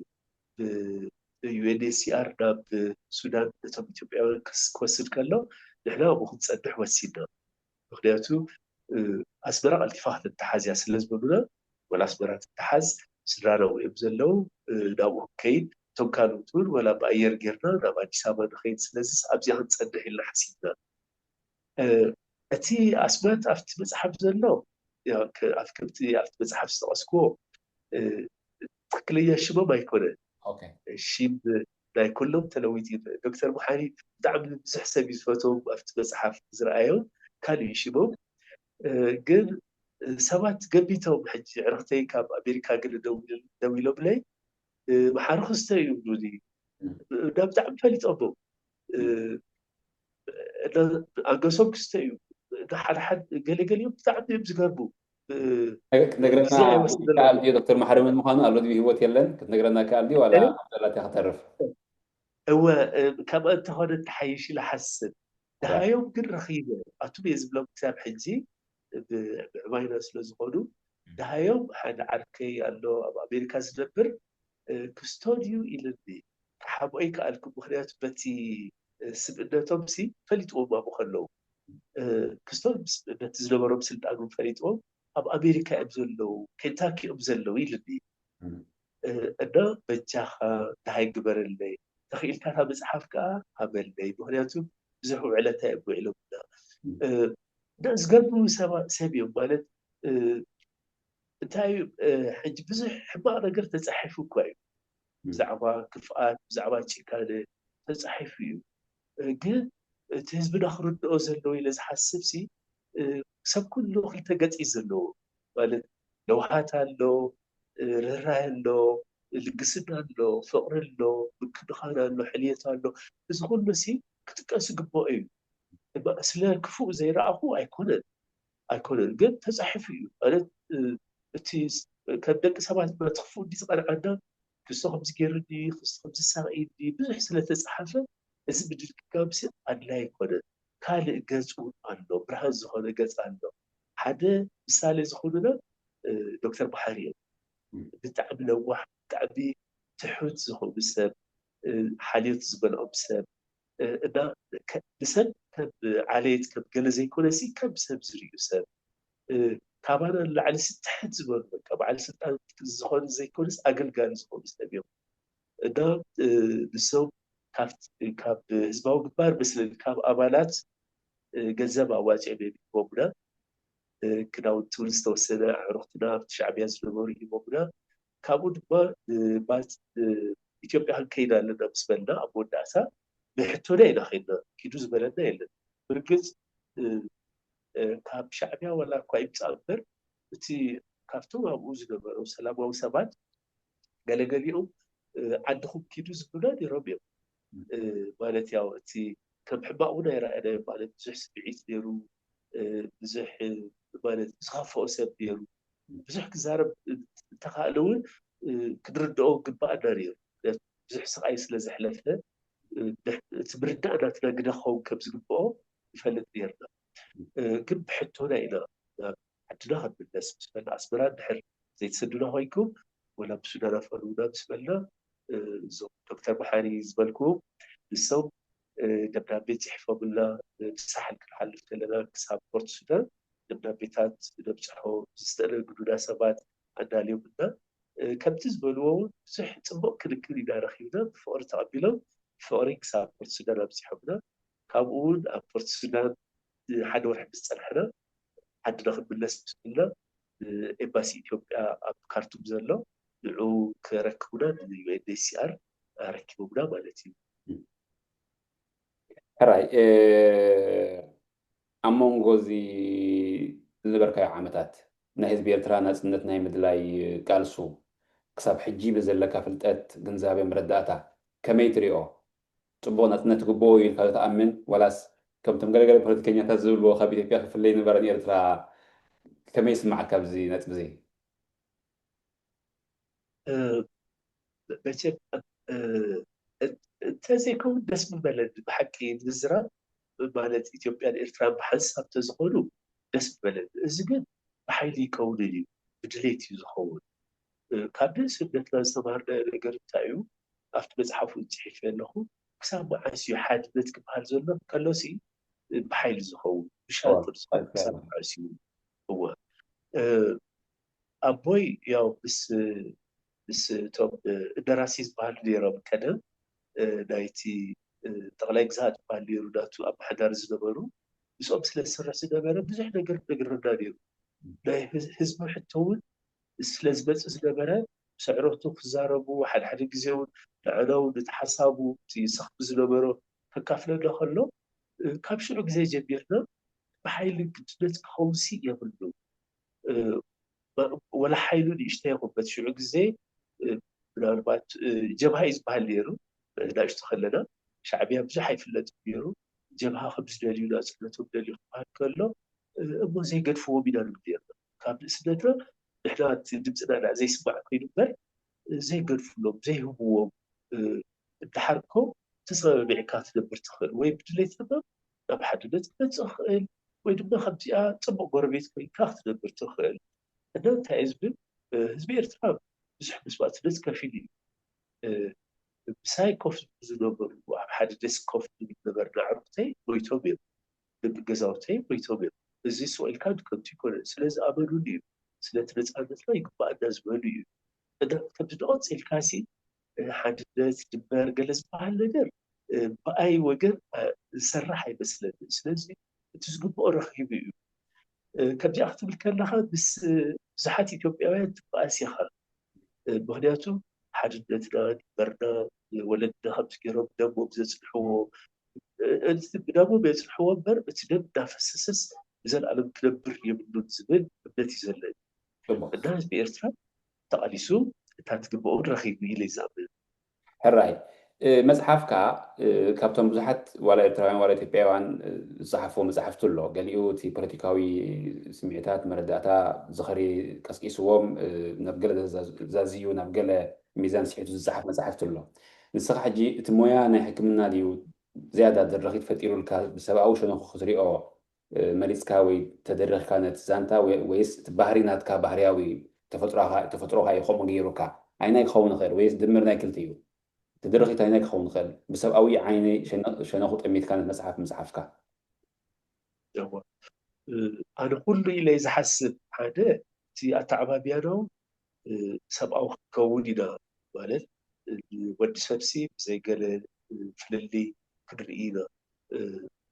ብ-፣ ዩ ኤን ኤች ሲ ኣር ናብ ሱዳን ነቶም ኢትዮጵያውያን ክስ-፣ ክወስድ ከሎ፣ ንሕና ኣብኡ ክንጸንሕ ወሲድና። ምኽንያቱ፣ እ፣ ኣስመራ ቀልጢፋ ክትተሓዝ እያ ስለ ዝበሉና፣ ወላ ኣስመራ ትተሓዝ፣ ስድራና ኣብኡ እዮም ዘለዉ፣ እ፣ ናብኡ ክንከይድ፣ እቶም ካልኦት እውን ወላ ብኣየር ጌርና ናብ ኣዲስ ኣበባ ንኸይድ፣ ስለዚ ኣብዚኣ ክንጸንሕ ኢልና ሓሲብና። እ፣ እቲ ኣስማት ኣብቲ መጽሓፍ ዘሎ፣ ያው፣ ከ-፣ ኣብ ከምቲ ኣብቲ መጽሓፍ ዝጠቐስክዎ፣ እ፣ ትኽክለኛ ሽሞም ኣይኮነን። ኦኬ። ሽም ናይ ኩሎም ተለዊጡ እዩ። ዶክተር መሓሪ ብጣዕሚ ብዙሕ ሰብ እዩ ዝፈትዎም፣ ኣብቲ መጽሓፍ ዝረኣዮ ካልእ እዩ ሽሞም። እ፣ ግን ሰባት ገሚቶም፣ ሕጂ ዕርኽተይ ካብ ኣሜሪካ ገለ ደው-፣ ደዊሎምለይ፣ እ፣ መሓሪ ክስተ እዩ ይብሉኒ። እም። እና ብጣዕሚ ፈሊጦሞ። እ፣ እና ኣንገሶም ክስተ እዩ። እና ሓደ ሓደ ገለ ገሊኦም ብጣዕሚ እዮም ዝገርሙ። እ፣ ክትነግረና ግዜ ኣይወስደሎምን። ይከኣል ድዩ? ዶክተር መሓሪ መን ምዃኑ ኣሎ ድዩ? ብህይወት የለን? ክትነግረና ይከኣል ድዩ? ዋላ እ? ኣብ ዘላትያ ክተርፍ? እወ፣ እ፣ ከምኣ እንተኾነ ተሓይሽ ኢለ ሓስብ። ያ። ደሃዮም ግን ረኺበ። ኣቱም እየ ዝብሎም ክሳብ ሕጂ ብ-፣ ብዕባይና ስለ ዝኾኑ፣ እም። ደሃዮም ሓደ ዓርከይ ኣሎ ኣብ ኣሜሪካ ዝነብር፣ እ፣ ክስቶ ድዩ ኢልኒ። ክሓብኦ ኣይከኣልኩ፣ ምኽንያቱ በቲ፣ እ፣ ስብእነቶም ሲ ፈሊጥዎም ኣብኡ ከለዉ። እ፣ ክስቶ ምስ-፣ በቲ ዝነበሮም ስልጣን እውን ፈሊጥዎም፣ ኣብ ኣሜሪካ እዮም ዘለዉ፣ ኬንታኪ እዮም ዘለዉ ኢልኒ። እም። እ፣ እና በጃኻ ደሃይ ግበረለይ፣ ተኽኢልካ እታ መጽሓፍ ከኣ ሃበለይ፣ ምኽንያቱ ብዙሕ ውዕለታ እዮም ውዒሎምና። እም። እ፣ እና ዝገርሙ ሰባ-፣ ሰብ እዮም ማለት፣ እ፣ እንታይ እዩ፣ እ፣ ሕጂ ብዙሕ ሕማቕ ነገር ተጻሒፉ እኳ እዩ። እም። ብዛዕባ ክፍኣት፣ ብዛዕባ ጭካነ ተጻሒፉ እዩ። እ፣ ግን እቲ ህዝብና ክርድኦ ዘለዎ ኢለ ዝሓስብ ሲ፣ እ፣ ሰብ ኩሉ ክልተ ገጽ እዩ ዘለዎ። ማለት ለውሃት ኣሎ፣ እ፣ ርህራሄ ኣሎ፣ ልግስና ኣሎ፣ ፍቕሪ ኣሎ፣ ምክንኻን ኣሎ፣ ሕልየት ኣሎ። እዚ ኩሉ ሲ ክጥቀስ ይግብኦ እዩ። እባ ስለ ክፉእ ዘይረኣኹ ኣይኮነን፣ ኣይኮነን፣ ግን ተጻሒፉ እዩ። ማለት፣ እ፣ እቲ ስ-፣ ከም ደቂ ሰባት በቲ ክፉእ እንዲ ዝቐንዓና፣ ክስቶ ከምዚ ገይሩኒ፣ ክስቶ ከምዚ ሳቒኒ፣ ብዙሕ ስለ ተጻሓፈ፣ እዚ ምድግጋምሲ ኣድላይ ኣይኮነን። ካልእ ገጽ እውን ኣሎ፣ ብርሃን ዝኾነ ገጽ ኣሎ። ሓደ ምሳሌ ዝኾኑና፣ እ፣ ዶክተር መሓሪ እዮም። እም። ብጣዕሚ ለዋህ፣ ብጣዕሚ ትሑት ዝኾኑ ሰብ፣ እ፣ ሓልዮት ዝመልኦም ሰብ፣ እ፣ እና ከ-፣ ንሰብ ከም ዓሌት፣ ከም ገለ ዘይኮነሲ፣ ከም ሰብ ዝርእዩ ሰብ፣ እ፣ ካባና ንላዕሊ ሲ ትሕት ዝበሉ፣ በቃ፣ በዓል ስልጣን ዝኾኑ ዘይኮነስ፣ ኣገልጋሊ ዝኾኑ ሰብ እዮም። እና፣ እ፣ ንሶም ካብት-፣ ካብ ህዝባዊ ግንባር መስለኒ፣ ካብ ኣባላት፣ እ፣ ገንዘብ ኣዋጺኦም እዮም ሂቦምና። እ፣ ክዳውንቲ እውን ዝተወሰነ ኣዕሩኽትና ኣብቲ ሻዕብያ ዝነበሩ ሂቦምና። ካብኡ ድማ፣ እ፣ ባጽ-፣ እ፣ ኢትዮጵያ ክንከይድ ኣለና ምስ በልና፣ ኣብ መወዳእታ ብሕቶና ኢና ኸይድና። ኪዱ ዝበለና የለን። ብርግጽ፣ እ፣ እ፣ ካብ ሻዕብያ ዋላ እኳ ይምጻእ እምበር፣ እቲ ካብቶም ኣብኡ ዝነበሩ ሰላማዊ ሰባት፣ ገለገሊኦም፣ እ፣ ዓድኹም ኪዱ ዝብሉና ነይሮም እዮም። እ፣ ማለት፣ ያው፣ እቲ ከም ሕማቕ እውን ኣይረኣናዮን። ማለት፣ ብዙሕ ስምዒት ነይሩ፣ እ፣ ብዙሕ፣ እ፣ ማለት፣ ዝኸፍኦ ሰብ ነይሩ። ብዙሕ ክዛረብ እንተኻእለ እውን፣ እ፣ ክንርድኦ ግባኣና ነይሩ። ምኽንያቱ ብዙሕ ስቓይ ስለ ዘሕለፈ፣ እ፣ ድሕ-፣ እቲ ምርዳእ ናትና ግደ ክኸውን ከም ዝግብኦ ንፈልጥ ነይርና። እ፣ ግን ብሕቶና ኢና ናብ ዓድና ክንምለስ ምስ በልና፣ ኣስመራ እንድሕር ዘይትሰዱና ኮይንኩም፣ ወላ ብሱዳን ኣፋንዉና ምስ በልና፣ እ፣ እዞም ዶክተር መሓሪ ዝበልክዎም ንሶም፣ እ፣ ደብዳቤ ጽሒፎምልና፣ እ፣ ብሳሕል ክንሓልፍ ከለና ክሳብ ፖርት ሱዳን ደብዳቤታት ነብጽሖ፣ ዝተኣናገዱና ሰባት ኣዳልዮምልና፣ እ፣ ከምቲ ዝበልዎ እውን ብዙሕ ጽቡቕ ክንክን ኢና ረኺብና፣ ብፍቕሪ ተቐቢሎም፣ ብፍቕሪ ክሳብ ፖርት ሱዳን ኣብጺሖምና። ካብኡ እውን ኣብ ፖርት ሱዳን፣ እ፣ ሓደ ወርሒ ምስ ጸናሕና፣ ዓድና ክንምለስ ምስ በልና፣ እ፣ ኤምባሲ ኢትዮጵያ ኣብ ካርቱም ዘሎ ንዑ ከረክቡና ን ዩ ኤን ኤች ሲ ኣር ኣረኪቦምና ማለት እዩ። ሕራይ፣ እ፣ ኣብ መንጎ እዚ ዝነበርካዮ ዓመታት ናይ ህዝቢ ኤርትራ ናጽነት ናይ ምድላይ ቃልሱ ክሳብ ሕጂ ብዘለካ ፍልጠት፣ ግንዛቤ፣ መረዳእታ ከመይ ትሪኦ? ጽቡቕ ናጽነት ትግብኦ እዩ ኢልካ ዶ ትኣምን? ዋላስ ከምቶም ገለገለ ፖለቲከኛታት ዝብልዎ ካብ ኢትዮጵያ ክፍለ ኣይነበረን ኤርትራ? ከመይ ይስምዓካ ኣብዚ ነጥቢ እዚ? እ፣ መቸም፣ እ፣ እ፣ እንተዘይከውን ደስ ምበለኒ ብሓቂ ምዝራብ ማለት ኢትዮጵያን ኤርትራን ብሓንሳብ ተዝኾኑ ደስ ምበለኒ። እዚ ግን ብሓይሊ ይከውንን እዩ፣ ብድሌት እዩ ዝኸውን። እ፣ ካብ ንእስነትና ዝተማሃርናዮ ነገር እንታይ እዩ? ኣብቲ መጽሓፉ እውን ጽሒፈ ኣለኹ። ክሳብ መዓስ እዩ ሓድነት ክበሃል ዘሎ? ከሎሲ፣ እ፣ ብሓይሊ ዝኸውን፣ ብሻጥር ዝኸውን ክሳብ መዓስ እዩ? እወ። እ፣ ኣቦይ ያው ምስ፣ ምስ እቶም፣ እ፣ እንደራሲ ዝበሃሉ ነይሮም ቀደም፣ እ፣ ናይቲ፣ እ፣ ጠቕላይ ግዝኣት ዝበሃል ነይሩ ናቱ ኣመሓዳሪ ዝነበሩ፣ ምስኦም ስለ ዝሰርሕ ዝነበረ ብዙሕ ነገር ነግረና ነይሩ። ናይ ህዝ-፣ ህዝቢ ሕቶ እውን ስለ ዝመጽእ ዝነበረ፣ ብስዕረቱ ክዛረቡ፣ ሓደ ሓደ ግዜ እውን ንዓና እውን እቲ ሓሳቡ፣ እቲ ዝሰኽፍ ዝነበሮ ከካፍለና ከሎ፣ እ፣ ካብ ሽዑ ግዜ ጀሚርና ብሓይሊ ግድነት ክኸውንሲ የብሉን። እ፣ ወላ ሓይሉ ንእሽተይ ይኹን፣ በቲ ሽዑ ግዜ፣ እ፣ ምናልባት፣ እ፣ ጀብሃ እዩ ዝበሃል ነይሩ። ንእሽቶ ከለና ሻዕብያ ብዙሕ ኣይፍለጥን ነይሩ። ጀብሃ ከም ዝደልዩ፣ ናጽነቶም ደልዩ ክበሃል ከሎ፣ እ፣ እሞ ዘይገድፍዎም ኢና ንብል ነርና። ካብ ንእስነትና ንሕና እቲ ድምፅና ዳ ዘይስማዕ ኮይኑ እምበር፣ እ፣ ዘይገድፍሎም፣ ዘይህብዎም፣ እ፣ እንድሓር እኮ ተሰማሚዕካ ትነብር ትኽእል፣ ወይ ብድሌት ድማ ናብ ሓድነት ክትመጽእ ትኽእል፣ ወይ ድማ ከምዚኣ ጽቡቕ ጎረቤት ኮይንካ ክትነብር ትኽእል። እና እንታይ እዩ ዝብል፣ እ፣ ህዝቢ ኤርትራ ብዙሕ መስዋእትነት ከፊሉ እዩ። እ፣ ምሳይ ኮፍ ዝብሉ ዝነበሩ፣ ኣብ ሓደ ዴስክ ኮፍ ዝብሉ ዝነበርና ኣዕሩኽተይ ሞይቶም እዮም። ደቂ ገዛውተይ ሞይቶም እዮም። እዚ ስቕ ኢልካ ንከንቱ ኣይኮነን። ስለዚ ኣመኑኒ እዩ። ስለቲ ነጻነትና ይግባኣና ዝበሉ እዩ። እና ከምዚ ንቐጽ ኢልካሲ፣ እ፣ ሓድነት፣ ድንበር፣ ገለ ዝበሃል ነገር፣ እ፣ ብኣይ ወገን፣ እ፣ ዝሰርሕ ኣይመስለንን። ስለዚ እቲ ዝግብኦ ረኺቡ እዩ። እ፣ ከምዚኣ ክትብል ከለኻ ምስ፣ እ፣ ብዙሓት ኢትዮጵያውያን ትበኣስ ኢኻ። እ፣ ምኽንያቱ ሓድነትና፣ ድንበርና፣ እ፣ ወለድና ከምዚ ገይሮም ብደሞም ዘጽንሕዎ፣ እ፣ እቲ ብደሞም የጽንሕዎ እምበር፣ እቲ ደም እናፈሰሰስ ንዘለኣለም ክነብር የብሉን ዝብል እምነት እዩ ዘለኒ። ጽቡቕ። እና ህዝቢ ኤርትራ ተቓሊሱ እታ ትግብኦን ረኺቡ ኢለ ይዛምን። ሕራይ፣ እ፣ መጽሓፍካ፣ እ፣ ካብቶም ብዙሓት ዋላ ኤርትራውያን ዋላ ኢትዮጵያውያን፣ እ፣ ዝጸሓፍዎ መጻሕፍቲ ኣሎ። ገሊኡ እቲ ፖለቲካዊ ስምዒታት፣ መረዳእታ፣ ዝኽሪ ቀስቂስዎም፣ እ፣ ናብ ገለ ዘዛ-፣ ዛዝዩ፣ ናብ ገለ ሚዛን ስሒቱ ዝጸሓፍ መጻሕፍቲ ኣሎ። ንስኻ ሕጂ እቲ ሞያ ናይ ሕክምና ድዩ ዝያዳ ድርኺት ፈጢሩልካ፣ ብሰብኣዊ ሸነኹ ክትሪኦ፣ እ፣ መሪጽካ ወይ ተደሪኽካ ነቲ ዛንታ፣ ወይ-፣ ወይስ እቲ ባህሪ ናትካ ባህርያዊ ተፈጥሮኻ፣ ተፈጥሮኻ እዩ ከምኡ ገይሩካ? ኣይናይ ክኸውን ይኽእል፣ ወይስ ድምር ናይ ክልቲኡ? እቲ ድርኺት ኣይናይ ክኸውን ይኽእል? ብሰብኣዊ ዓይኒ ሸነ-፣ ሸነኹ ጠሚትካ ነቲ መጽሓፍ ምጽሓፍካ? እወ። እ፣ ኣነ ኩሉ ኢለ ዝሓስብ፣ ሓደ፣ እቲ ኣተዓባብያና እውን፣ እ፣ ሰብኣዊ ክንከውን ኢና። ማለት፣ እ፣ ወዲ ሰብሲ ብዘይ ገለ፣ እ፣ ፍልልይ ክንርኢ ኢና። እ፣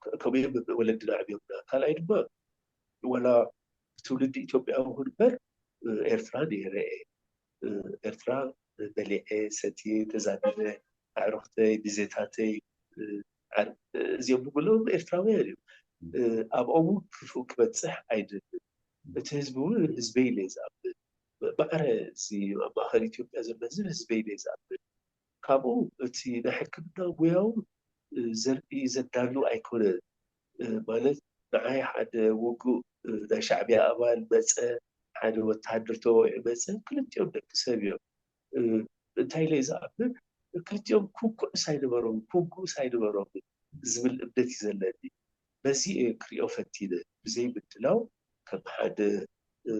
ከ-፣ ከምኡ እዮም ወለድና ኣዕብዮምና። ካልኣይ ድማ፣ ወላ ብትውልዲ ኢትዮጵያዊ ይኹን እምበር፣ እ፣ ኤርትራ ነይረ እየ። እ፣ ኤርትራ በሊዐ፣ ሰትየ፣ ተዛኒነ፣ ኣዕሩኽተይ፣ ሚዜታተይ፣ እ፣ ዓር-፣ እዚኦም ብምልኦም ኤርትራውያን እዮም። እ፣ ኣብኦም እውን ክፉእ ክበጽሕ ኣይደልን። እቲ ህዝቢ እውን ህዝበይ ኢለ እየ ዝኣምን። ማዕረ እዚ ኣብ ማእከል ኢትዮጵያ ዘሎ ህዝቢ ህዝበይ ኢለ እየ ዝኣምን። ካብኡ እቲ ናይ ሕክምና ሙያው፣ እ፣ ዘርኢ ዘዳሉ ኣይኮነን። እ፣ ማለት ንዓይ ሓደ ውጉእ፣ እ፣ ናይ ሻዕብያ ኣባል መጸ፣ ሓደ ወተሃደር ተወቂዑ መጸ፣ ክልቲኦም ደቂ ሰብ እዮም። እ፣ እንታይ ኢለ ዝኣምን፣ ክልቲኦም ኩኩዕስ ኣይነበሮምን፣ ኩጉእስ ኣይነበሮምን ዝብል እምነት እዩ ዘለኒ። በዚ እየ ክሪኦ ፈቲነ፣ ብዘይ ምድላው ከም ሓደ፣ እ፣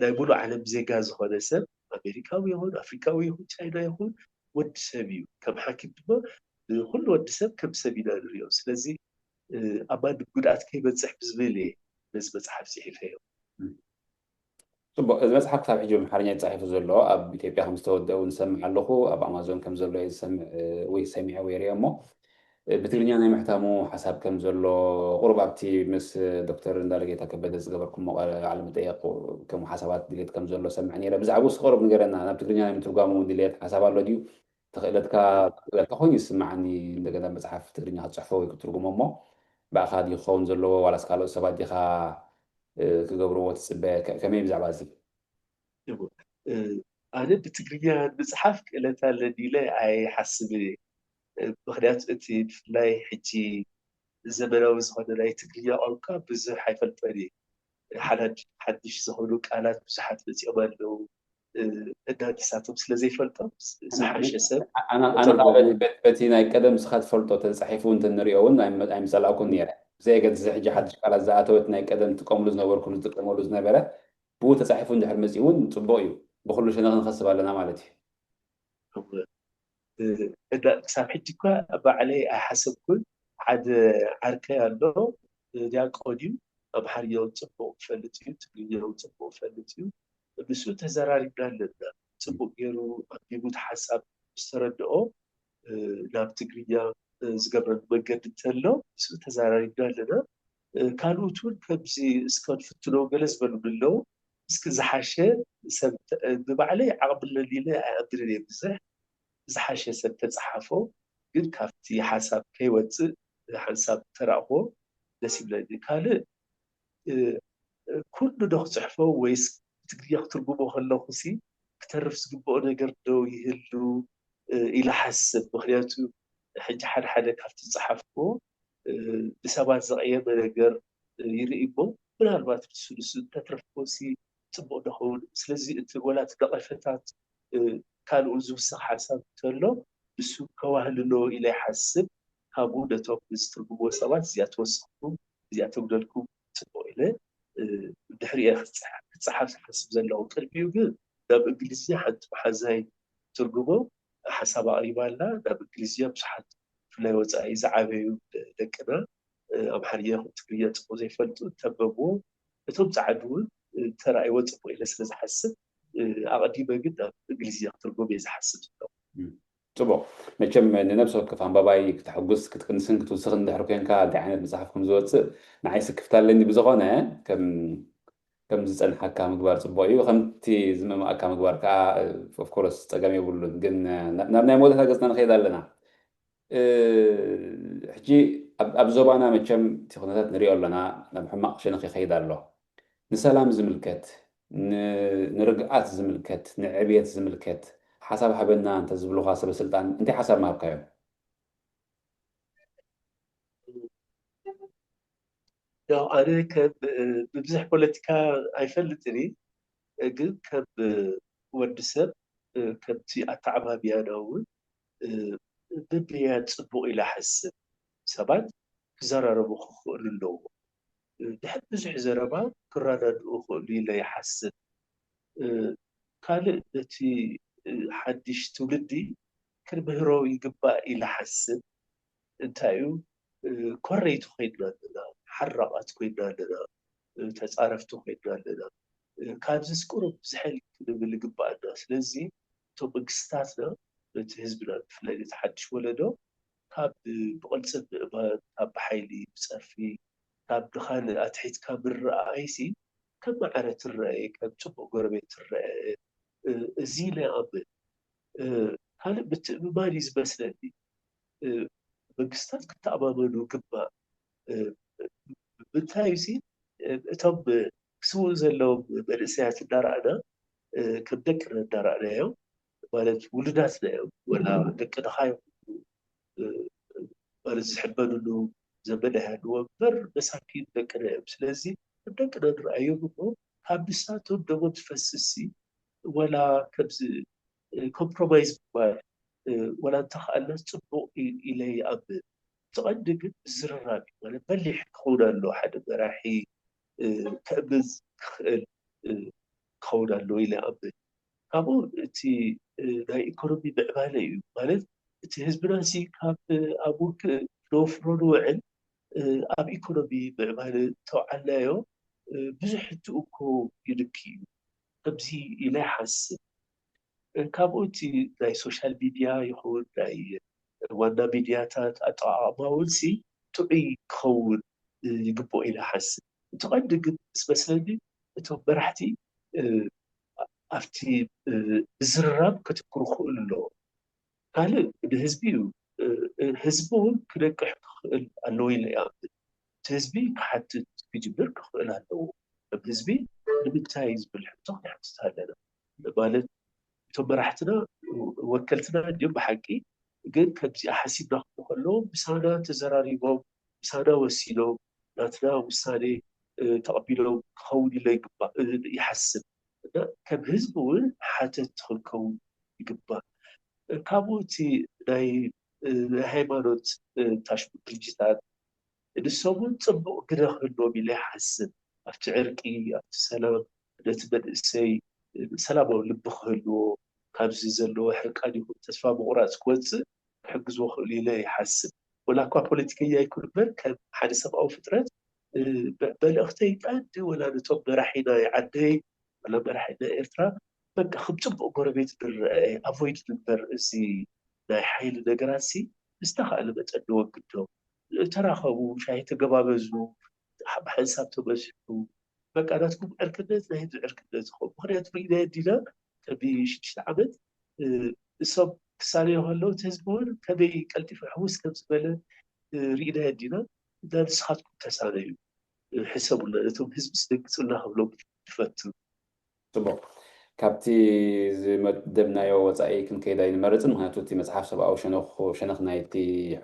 ናይ ሙሉእ ዓለም ዜጋ ዝኾነ ሰብ፣ ኣሜሪካዊ ይኹን ኣፍሪካዊ ይኹን ቻይና ይኹን፣ ወዲ ሰብ እዩ። ከም ሓኪም ድማ ንኩሉ ወዲ ሰብ ከም ሰብ ኢና ንሪኦ። ስለዚ ኣማን ጉድኣት ከይበፅሕ ብዝብል እየ ነዚ መፅሓፍ ፅሒፈዮ። ፅቡቅ። እዚ መፅሓፍ ክሳብ ሕጂ ብኣምሓርኛ ተፃሒፉ ዘሎ፣ ኣብ ኢትዮጵያ ከም ዝተወደአ እውን ዝሰምዕ ኣለኹ። ኣብ ኣማዞን ከም ዘሎ እየ ዝሰምዕ ወይ ሰሚዐ ወይ ሪኦ። እሞ ብትግርኛ ናይ ምሕታሙ ሓሳብ ከም ዘሎ፣ ቁሩብ ኣብቲ ምስ ዶክተር እንዳለጌታ ከበደ ዝገበርኩሞ ቃለ መጠየቅ ከምኡ ሓሳባት ድሌት ከም ዘሎ ሰምዕ ነይረ። ብዛዕባ ውስጥ ቁሩብ ንገረና። ናብ ትግርኛ ናይ ምትርጓሙ እውን ድሌት ሓሳብ ኣሎ ድዩ? ተኽእለትካ ተኽእለትካ ኮይኑ ይስምዓኒ። እንደገና መፅሓፍ ትግርኛ ክትፅሕፎ ወይ ክትትርጉሞ፣ እሞ ብኣኻ ድዩ ክኸውን ዘለዎ ዋላስ ካልኦት ሰባት ዲኻ ክገብርዎ ትፅበ? ከመይ ብዛዕባ እዚ? ኣነ ብትግርኛ ምፅሓፍ ክእለት ኣለኒ ኢለ ኣይሓስብን እየ። ምክንያቱ እቲ ብፍላይ ሕጂ ዘመናዊ ዝኾነ ናይ ትግርኛ ቋንቋ ብዙሕ ኣይፈልጦን እየ። ሓዳድ ሓድሽ ዝኾኑ ቃላት ብዙሓት መፂኦም ኣለዉ። እና ንሳቶም ስለ ዘይፈልጦም ዝሓሸ ሰብ ኣነ ኣነ እቶም በቲ በቲ ናይ ቀደም ንስኻ ትፈልጦ ተፃሒፉ እንተንሪኦ እውን ኣይም- ኣይምፀላእኩን ነይረ። ብዘየገድስ ሕጂ ሓድሽ ቃላት ዝኣተወት ናይ ቀደም ትጥቀምሉ ዝነበርኩም ዝጥቀመሉ ዝነበረ ብኡ ተፃሒፉ እንድሕር መፂኡ እውን ፅቡቅ እዩ። ብኩሉ ሸነኽ ንኸስብ ኣለና ማለት እዩ። እወ። እ፣ እና ክሳብ ሕጂ እኳ ባዕለይ ኣይሓሰብኩን። ሓደ ዓርከይ ኣሎ፣ እ፣ ዲያቆን እዩ። ኣምሓርኛ እውን ፅቡቅ ይፈልጥ እዩ፣ ትግርኛ እውን ፅቡቅ ይፈልጥ እዩ። ምስኡ ተዘራሪብና ኣለና። ፅቡቅ ገይሩ ኣንቢቡ እቲ ሓሳብ ምስ ተረድኦ፣ እ፣ ናብ ትግርኛ፣ እ፣ ዝገብረሉ መንገዲ እንተሎ ምስኡ ተዘራሪብና ኣለና። እ፣ ካልኦት እውን ከምዚ እስከ ንፍትኖ ገለ ዝበሉኒ ኣለዉ። እስኪ ዝሓሸ ሰብ ተ-፣ እ፣ ብባዕለይ ዓቕሚ ኣለኒ ኢለ ኣይኣምንን እየ ብዙሕ። ዝሓሸ ሰብ ተፀሓፎ፣ ግን ካብቲ ሓሳብ ከይወፅእ ሓንሳብ ተራእኽዎ ደስ ይብለኒ። ካልእ እ፣ እ፣ ኩሉ ዶ ክፅሕፎ ወይስ ብትግርኛ ክትርጉሞ ከለኹ ሲ ክተርፍ ዝግብኦ ነገር ዶ ይህሉ፣ እ፣ ኢለ ሓስብ። ምክንያቱ ሕጂ ሓደ ሓደ ካብቲ ዝፀሓፍክዎ፣ እ፣ ብሰባት ዝቐየመ ነገር፣ እ፣ ይርኢ እሞ ምናልባት ንሱ ንሱ እንተትረፍኮ ሲ ፅቡቅ ዶ ኸውን? ስለዚ እቲ ወላ እቲ ነቐፈታት፣ እ፣ ካልኡ ዝውስኽ ሓሳብ እንተሎ ንሱ ከዋህልሎ ኢለ ይሓስብ። ካብኡ ነቶም ዝትርጉምዎ ሰባት እዚኣ ተወሰኽኩም እዚኣ ተጉደልኩም ፅቡቅ ኢለ፣ እ፣ ድሕሪኣ ክትፀሓ-፣ ክትፀሓፍ ዝሓስብ ዘለኹ። ቅድሚኡ ግን ናብ እንግሊዝኛ ሓንቲ መሓዛይ ትርጉሞ ሓሳብ ኣቕሪባ ኣላ። ናብ እንግሊዝኛ ብዙሓት ብፍላይ ወፃኢ ዝዓበዩ ደቅና፣ እ፣ ኣምሓርኛ ይኹን ትግርኛ ፅቡቅ ዘይፈልጡ እንተንበብዎ፣ እቶም ፃዓዱ እውን፣ እ፣ ተራእይዎ ፅቡቅ ኢለ ስለ ዝሓስብ፣ እ፣ ኣቐዲመ ግን ናብ እንግሊዝኛ ክትርጎም እየ ዝሓስብ ዘለኹ። ፅቡቅ። መቸም ንነብሲ ወከፍ ኣንባባይ ክተሐጉስ፣ ክትቅንስን ክትውስኽን እንድሕር ኮንካ እንታይ ዓይነት መፅሓፍ ከም ዝወፅእ ንዓይ ስክፍታ ኣለኒ። ብዝኾነ ከም ከም ዝፀንሓካ ምግባር ፅቡቅ እዩ። ከምቲ ዝምእማእካ ምግባር ከዓ ኦፍኮርስ ፀገም የብሉን። ግን ናብ ናይ መወዳእታ ገፅና ንኸይድ ኣለና። እ፣ ሕጂ ኣብ ኣብ ዞባና መቸም እቲ ኩነታት ንሪኦ ኣለና፣ ናብ ሕማቕ ሸነኽ ይኸይድ ኣሎ። ንሰላም ዝምልከት፣ ን- ንርግኣት ዝምልከት፣ ንዕብየት ዝምልከት ሓሳብ ሃበና እንተ ዝብሉኻ ሰበ ስልጣን እንታይ ሓሳብ ምሃብካዮም? ያው ኣነ ከም እ፣ ብብዝሕ ፖለቲካ ኣይፈልጥን እየ፣ ግን ከም እ፣ ወዲ ሰብ እ፣ ከምቲ ኣተዓባብያና እውን እ፣ ምምያድ ፅቡቅ ኢለ ሓስብ። ሰባት ክዘራረቡ ክኽእሉ ኣለዎ። እ፣ ድሕር ብዙሕ ዘረባ ክረዳድኡ ክኽእሉ ኢለ ይሓስብ። እ፣ ካልእ ነቲ እ፣ ሓድሽ ትውልዲ ክንምህሮ ይግባእ ኢለ ሓስብ። እንታይ እዩ እ፣ ኮረይቲ ኮይንና ኣለና፣ ሓራቓት ኮይንና ኣለና፣ እ፣ ተፃረፍቲ ኮይንና ኣለና። እ፣ ካብዚስ ቁሩብ ዝሕል ክንብል ይግባኣና። ስለዚ እቶም መንግስታትና ነቲ ህዝብና ብፍላይ ነቲ ሓድሽ ወለዶ ካብ ብቕልፅም ምእማን፣ ካብ ብሓይሊ ብፀርፊ፣ ካብ ንኻልእ ኣትሒትካ ምርኣይሲ ከም ማዕረ ትረአ፣ ከም ፅቡቕ ጎረቤት ትረአ። እ፣ እዚ ኢለ ይኣምን። እ፣ ካልእ ምትእምማን እዩ ዝመስለኒ። እ፣ መንግስታት ክተኣማመኑ ግባእ። እ፣ ምንታይ እዩሲ እ፣ እቶም ክስውኡ ዘለዎም መንእሰያት እንዳረኣና እ፣ ከም ደቅና እንዳረኣናዮም ማለት ውሉዳትና እዮም ወላ ደቂ ድኻ ይኹኑ እ፣ ማለት ዝሕበንሉ ዘመድ ኣይሃልዎ እምበር መሳኪን ደቅና እዮም። ስለዚ ከም ደቅና ንርኣዮም እሞ ካብ ንሳቶም ደሞም ዝፈስሲ ወላ ከምዚ ኮምፕሮማይዝ ምግባር እ፣ ወላ እንተኸኣልናስ ፅቡቕ ኢ- ኢለ ይኣምን። እቲ ቀንዲ ግን ምዝርራብ እዩ ማለት በሊሕ ክኸውን ኣለዎ ሓደ መራሒ እ፣ ከእምዝ ክኽእል እ፣ ክኸውን ኣለዎ ኢለ ይኣምን። ካብኡ እቲ ናይ ኢኮኖሚ ምዕባለ እዩ። ማለት እቲ ህዝብና ሲ ካብ ኣብ ውግእ ነወፍሮ ንውዕል፣ ኣብ ኢኮኖሚ ምዕባለ ተውዓልናዮ፣ ብዙሕ ሕትኡ እኮ ይልክ እዩ። ከምዚ ኢለ ይሓስብ። ካብኡ እቲ ናይ ሶሻል ሚድያ ይኸውን ናይ ዋና ሚድያታት ኣጠቓቕማ እውን ሲ ጥዑይ ክኸውን ይግብኦ ኢለ ይሓስብ። እቲ ቀንዲ ግን ዝመስለኒ እቶም መራሕቲ ኣብቲ ምዝርራብ ክትክሩ ክኽእሉ ኣለዎ። ካልእ ንህዝቢ እዩ። ህዝቢ እውን ክነቅሕ ክኽእል ኣለዎ ኢለ ይኣምን። እቲ ህዝቢ ክሓትት ክጅምር ክኽእል ኣለዎ። ከም ህዝቢ ንምንታይ ዝብል ሕቶ ክንሓትት ኣለና። ማለት እቶም መራሕትና ወከልትና እንዲዮም ብሓቂ፣ ግን ከምዚኣ ሓሲብና ክብሉ ከለዉ ምሳና ተዘራሪቦም ምሳና ወሲኖም ናትና ውሳኔ ተቐቢሎም ክኸውን ኢለ ይግባእ ይሓስብ። እና ከም ህዝቢ እውን ሓተት ክንከውን ይግባእ። ካብኡ እቲ ናይ ሃይማኖት ታሽሙ ድርጅታት ንሶም እውን ፅቡቕ ግደ ክህልዎም ኢለ ይሓስብ። ኣብቲ ዕርቂ ኣብቲ ሰላም ነቲ መንእሰይ ሰላማዊ ልቢ ክህልዎ ካብዚ ዘለዎ ሕርቃን ይኹን ተስፋ ምቑራፅ ክወፅእ ክሕግዝዎ ክእሉ ኢለ ይሓስብ። ወላ እኳ ፖለቲከኛ ይኩን እምበር ከም ሓደ ሰብኣዊ ፍጥረት መልእኽተይ ቀንዲ ወላ ነቶም መራሒ ናይ ዓደይ ወላ መራሒ ናይ ኤርትራ በቃ ከም ፅቡቕ ጎረቤት ንረአ ኣቮይድ ንግበር እዚ ናይ ሓይሊ ነገራት ሲ ብዝተኻእለ መጠን ንወግዶ። ተራኸቡ፣ ሻሂ ተገባበዙ፣ ሓንሳብ ተበዝሑ በቃ ናትኩም ዕርክነት ናይ ህዝቢ ዕርክነት ይኸውን። ምክንያቱ ርኢናዮ ዲና ቅድሚ ሽዱሽተ ዓመት እሶም ክሳነዮ ከለዉ እቲ ህዝቢ እውን ከመይ ቀልጢፉ ሕውስ ከም ዝበለ ርኢናዮ ዲና። እና ንስኻትኩም ተሳነዩ፣ ሕሰቡልና፣ ነቶም ህዝቢ ስደንግፁልና ክብሎም ይፈቱ። ፅቡቕ። ካብቲ ዝመደብናዮ ወፃኢ ክንከይድ ኣይንመርፅን። ምክንያቱ እቲ መፅሓፍ ሰብኣዊ ሸነኽ ናይቲ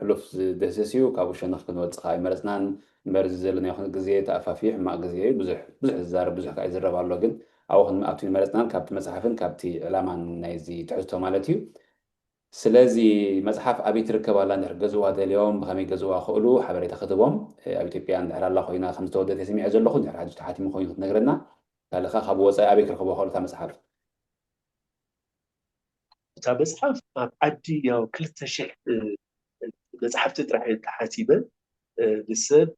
ሕሉፍ ዝድህስስ እዩ። ካብኡ ሸነኽ ክንወፅእ ኣይመረፅናን። እምበር እዚ ዘለናዮ ግዜ ተኣፋፊ ሕማቕ ግዜ እዩ። ብዙሕ ዝዛረብ ብዙሕ ከዓ ይዝረብ ኣሎ። ግን ኣብኡ ክንኣቱ ኣይመረፅናን። ካብቲ መፅሓፍን ካብቲ ዕላማን ናይዚ ትሕዝቶ ማለት እዩ። ስለዚ መፅሓፍ ኣበይ ትርከብ ኣላ? እንድሕር ገዝዋ ደልዮም ብኸመይ ገዝዋ ክእሉ ሓበሬታ ክትቦም። ኣብ ኢትዮጵያ እንድሕር ኣላ ኮይና ከምዝተወደተ ሰሚዐ ዘለኹ እንድሕር ሓድሽ ተሓቲሙ ኮይኑ ክትነግረና። ካልእ ካብ ወፃኢ ኣበይ ክረኽቦ ክእሉ እታ መፅሓፍ? እታ መፅሓፍ ኣብ ዓዲ ያው ክልተ ሽሕ መፅሓፍቲ ጥራሕ እየን ተሓቲመን። ንሰብ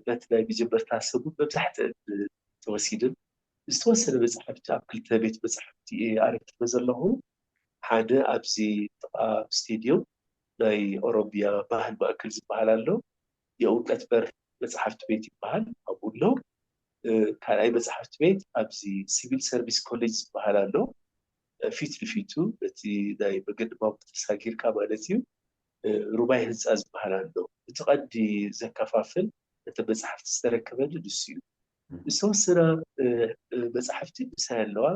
በቲ ናይ መጀመርታ ሰሙን መብዛሕትአን ተወሲድን ዝተወሰነ መፅሓፍቲ ኣብ ክልተ ቤት መፅሓፍቲ እየ ኣረኪበ ዘለኹ። ሓደ ኣብዚ ጥቓ ስቴድዮም ናይ ኦሮሚያ ባህል ማእከል ዝበሃል ኣሎ። የእውቀት በር መፅሓፍቲ ቤት ይበሃል ኣብኡ ኣሎ። ካልኣይ መፅሓፍቲ ቤት ኣብዚ ሲቪል ሰርቪስ ኮሌጅ ዝበሃል ኣሎ። ፊት ንፊቱ እቲ ናይ መገዲ ባቡር ተሳጊርካ ማለት እዩ። ሩባይ ህንፃ ዝበሃል ኣሎ። እቲ ቀንዲ ዘከፋፍል እቲ መፅሓፍቲ ዝተረከበኒ ንሱ እዩ። ዝተወሰና መፅሓፍቲ ምሳይ ኣለዋ።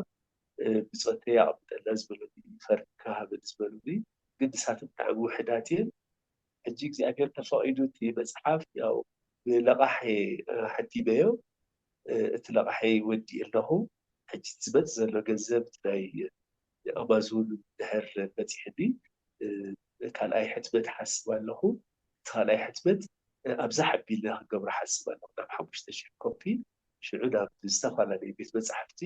ብፆተይ ኣቐምጠላ ዝበሉኒ ፈርምካ ሃበኒ ዝበሉኒ ግን ንሳተን ብጣዕሚ ውሕዳት እየን። ሕጂ እግዚኣብሔር ተፈቒዱ እቲ መፅሓፍ ያው ብለቓሕ ሓቲመዮ። እቲ ለቓሐይ ወዲእ ኣለኹ። ሕጂ ዝመፅ ዘሎ ገንዘብ ናይ ኣማዞን ድሕር በፂሕኒ ካልኣይ ሕትመት ሓስብ ኣለኹ። እቲ ካልኣይ ሕትመት ኣብዛ ሓቢልና ክገብሮ ሓስብ ኣለኹ። ናብ ሓሙሽተ ሽሕ ኮፒ ሽዑ ናብ ዝተፈላለዩ ቤት መፃሕፍቲ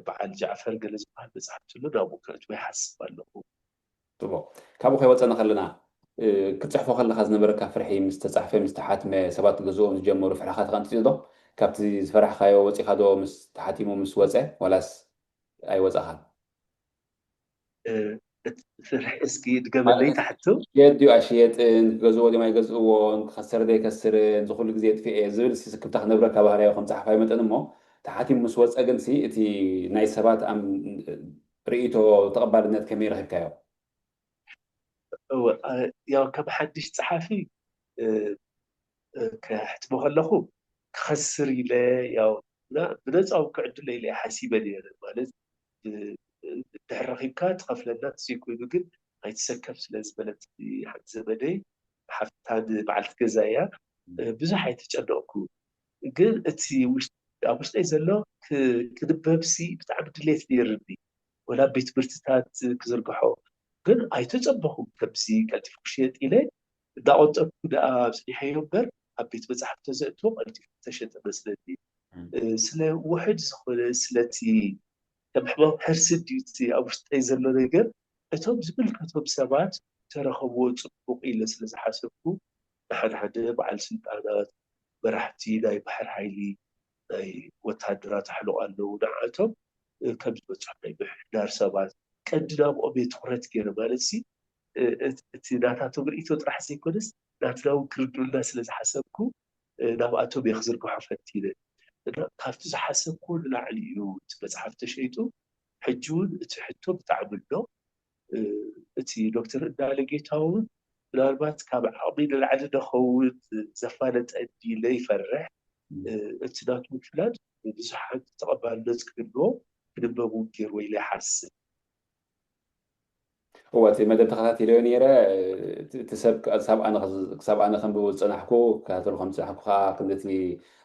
በዓል ጃዕፈር ገለ ዝበሃል መፅሓፍቲ ኣሎ ናብኡ ከእትዎ ይሓስብ ኣለኹ። ፅቡቕ። ካብኡ ከይወፀና ከለና ክትፅሕፎ ከለካ ዝነበረካ ፍርሒ ምስ ተፃሕፈ ምስ ተሓትመ ሰባት ገዝኦም ዝጀመሩ ፍርሕኻ ተቐንጢጡ ዶ? ካብቲ ዝፈራሕካዮ ወፂኻ ዶ ምስ ተሓቲሙ ምስ ወፀ ዋላስ ኣይወፀኻን? ፍርሒ እስኪ ድገመለይ ታሕቱ። ሽየጥ ድዩ ኣይሽየጥን፣ ክገዝእዎ ድዮም ኣይገዝእዎን፣ ክኸስር ዶ ኣይከስርን፣ ዝኹሉ ግዜ የጥፍኤ ዝብል ስክፍታ ክነብረካ ባህርያዊ ከም ፀሓፋይ መጠን እሞ ተሓቲሙ ምስ ወፀ ግን እቲ ናይ ሰባት ርእይቶ ተቐባልነት ከመይ ረኺብካዮ? ያው ከም ሓድሽ ፀሓፊ ክሕትሞ ከለኹ ክኸስር ኢለ ያው ብነፃ እውን ክዕድሎ ኢለ ሓሲበ ነይረ። ማለት ድሕር ረኺብካ ትኸፍለና ተዘይኮይኑ ግን ኣይትሰከፍ ስለ ዝበለት ሓንቲ ዘመደይ ሓፍታ ንበዓልቲ ገዛ እያ። ብዙሕ ኣይተጨነቕኩ። ግን እቲ ኣብ ውሽጠይ ዘሎ ክንበብሲ ብጣዕሚ ድሌት ነይርኒ። ወላ ቤት ትምህርትታት ክዝርግሖ ግን ኣይተፀበኹም ከምዚ ቀልጢፉ ክሽየጥ ኢለ እንዳቆጠብኩ ደኣ ኣብፅኒሐዮ እምበር ኣብ ቤት መፅሓፍቲ ተዘእቶ ቀልጢፉ ተሸጠ መስለኒ። ስለ ውሕድ ዝኾነ ስለቲ ከም ሕማም ሕርሲ ድዩ እቲ ኣብ ውሽጠይ ዘሎ ነገር? እቶም ዝምልከቶም ሰባት ተረኸብዎ ጽቡቕ ኢለ ስለ ዝሓሰብኩ፣ ንሓደ ሓደ በዓል ስልጣናት፣ መራሕቲ ናይ ባሕር ሓይሊ፣ ናይ ወታደራት ኣሕሉቕ ኣለዉ። ንዓቶም ከም ዝበጽሑ ናይ ምሕዳር ሰባት ቀንዲ ናብኦም እየ ትኹረት ገይረ። ማለት ሲ እቲ ናታቶም ርእይቶ ጥራሕ ዘይኮነስ ናትና እውን ክርድኡልና ስለ ዝሓሰብኩ ናብኣቶም እየ ክዝርግሖ ፈቲነ። እና ካብቲ ዝሓሰብኩ ንላዕሊ እዩ እቲ መፅሓፍ ተሸይጡ። ሕጂ እውን እቲ ሕቶ ብጣዕሚ ኣሎ። እቲ ዶክተር እንዳለ ጌታውን ምናልባት ካብ ዓቕሚ ንላዕሊ ንኸውን ዘፋለጠ እንዲለ ይፈርሕ። እቲ ናቱ ምፍላጥ ብዙሓት ተቐባልነት ክህልዎ ክንበብ እውን ገይርዎ ኢለ ይሓስብ። እወ እቲ መደብ ተኸታቲለዮ ነይረ። እቲ ሰብ ክሳብ ኣነ ከንብቦ ዝፀናሕኩ ክከታተሎ ከም ዝፀናሕኩ ከዓ ክንድቲ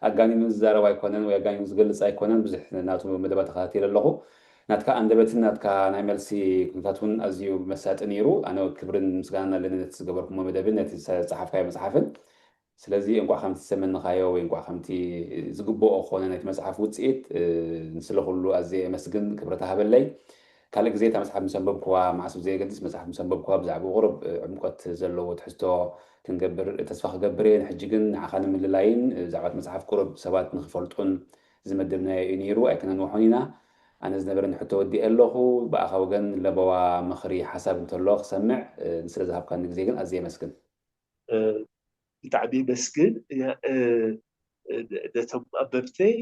ኣጋኒኑ ዝዛረብ ኣይኮነን ወይ ኣጋኒኑ ዝገልፅ ኣይኮነን። ብዙሕ ናቱ መደባት ተኸታቲለ ኣለኹ። ናትካ ኣንደበትን ናትካ ናይ መልሲ ኩነታት እውን ኣዝዩ መሳጢ ነይሩ። ኣነ ክብርን ምስጋናን ኣለኒ ነቲ ዝገበርኩሞ መደብን ነቲ ዝፀሓፍካዮ መፅሓፍን። ስለዚ እንቋዕ ከምቲ ዝተመነኻዮ ወይ እንቋዕ ከምቲ ዝግብኦ ክኾነ ናይቲ መፅሓፍ ውፅኢት ንስለ ኩሉ ኣዝየ የመስግን። ክብረት ሃበለይ። ካልእ ግዜ እታ መፅሓፍ ምስ ኣንበብኩዋ፣ መዓስ ብዘየገድስ መፅሓፍ ምስ ኣንበብኩዋ ብዛዕባ ቁሩብ ዕምቆት ዘለዎ ትሕዝቶ ክንገብር ተስፋ ክገብር እየ። ንሕጂ ግን ንዓኻ ንምልላይን ብዛዕባ እቲ መፅሓፍ ቁሩብ ሰባት ንክፈልጡን ዝመደብናዮ እዩ ነይሩ። ኣይክነንውሖን ኢና። ኣነ ዝነበረኒ ሕቶ ወዲኤ ኣለኹ። ብኣኻ ወገን ለበዋ፣ ምኽሪ፣ ሓሳብ እንተሎ ክሰምዕ። ንስለ ዝሃብካኒ ግዜ ግን ኣዝየ የመስግን። ብጣዕሚ የመስግን። ነቶም ኣንበብተይ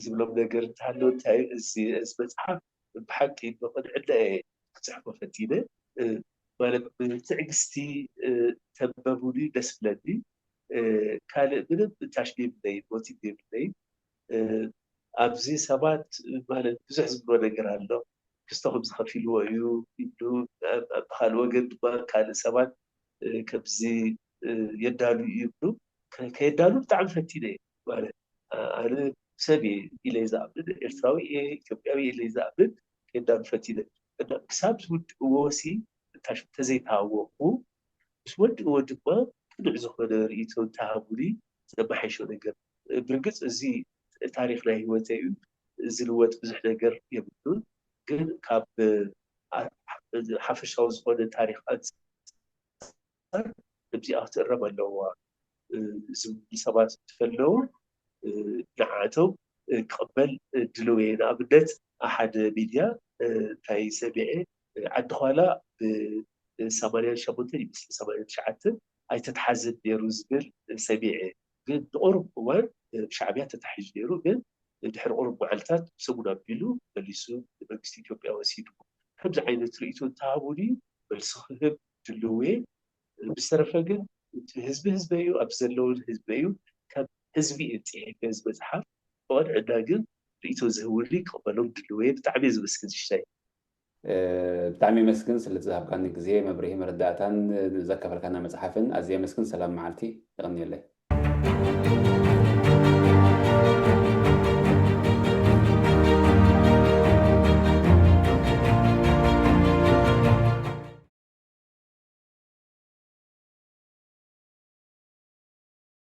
ዝብሎም ነገር እንተሃለወ እንታይ እዩ፣ እዚ መፅሓፍ ብሓቂ ብቕንዕና እየ ክፅሕፎ ፈቲነ። ማለት ብትዕግስቲ ተንበቡኒ ደስ ብለኒ። ካልእ ምንም ታሽም የብለይን፣ ሞቲቭ የብለይን። ኣብዚ ሰባት ማለት ብዙሕ ዝብሎ ነገር ኣሎ። ክስቶ ከምዚ ከፊልዎ እዩ ይብሉ። ብካልእ ወገን ድማ ካልእ ሰባት ከምዚ የዳሉ እዩ ይብሉ። ከየዳሉ ብጣዕሚ ፈቲነ እየ። ማለት ኣነ ሰብ እየ ኢለ ዝኣምን፣ ኤርትራዊ እየ፣ ኢትዮጵያዊ እየ ኢለ ዝኣምን፣ ከየዳሉ ፈቲነ። ክሳብ ዝውድእዎ ሲ ተዘይተሃወቕኩ፣ ምስ ወድእዎ ድማ ቅኑዕ ዝኾነ ርእይቶ እንተሃቡኒ ዘመሓይሾ ነገር። ብርግፅ እዚ ታሪኽ ናይ ህይወተይ እዩ፣ ዝልወጥ ብዙሕ ነገር የብሉን። ግን ካብ ሓፈሻዊ ዝኾነ ታሪኽ ኣንፃር ከምዚኣ ክትእረም ኣለዋ ዝብሉ ሰባት እንተፈለዉ ንዓቶም ክቕበል ድልው እየ። ንኣብነት ሓደ ሚድያ እንታይ ሰሚዐ፣ ዓዲ ኳላ ብሰማንያን ሸሞንተን ይመስል ሰማንያን ትሽዓተን ኣይተትሓዝን ነይሩ ዝብል ሰሚዐ። ግን ንቁሩብ እዋን ብሻዕብያ ተታሒዙ ነይሩ። ግን ድሕሪ ቁሩብ መዓልታት ሰሙን ኣቢሉ መሊሱ ንመንግስቲ ኢትዮጵያ ወሲድዎ። ከምዚ ዓይነት ርእይቶ እንተሃቡኒ መልሲ ክህብ ድልው እየ። ብዝተረፈ ግን ህዝቢ ህዝበይ እዩ፣ ኣብዚ ዘለውን ህዝበይ እዩ። ከም ህዝቢ እየ ፅሒፈ እዚ መፅሓፍ። ብቐንዕና ግን ርእይቶ ዝህቡኒ ክቕበሎም ድልው እየ። ብጣዕሚ እየ ዘመስግን ሽሻይ። ብጣዕሚ የመስግን ስለቲ ዝሃብካኒ ግዜ፣ መብርሂ መረዳእታን ዘካፈልካና መፅሓፍን ኣዝየ የመስግን። ሰላም መዓልቲ፣ የቐንየለይ።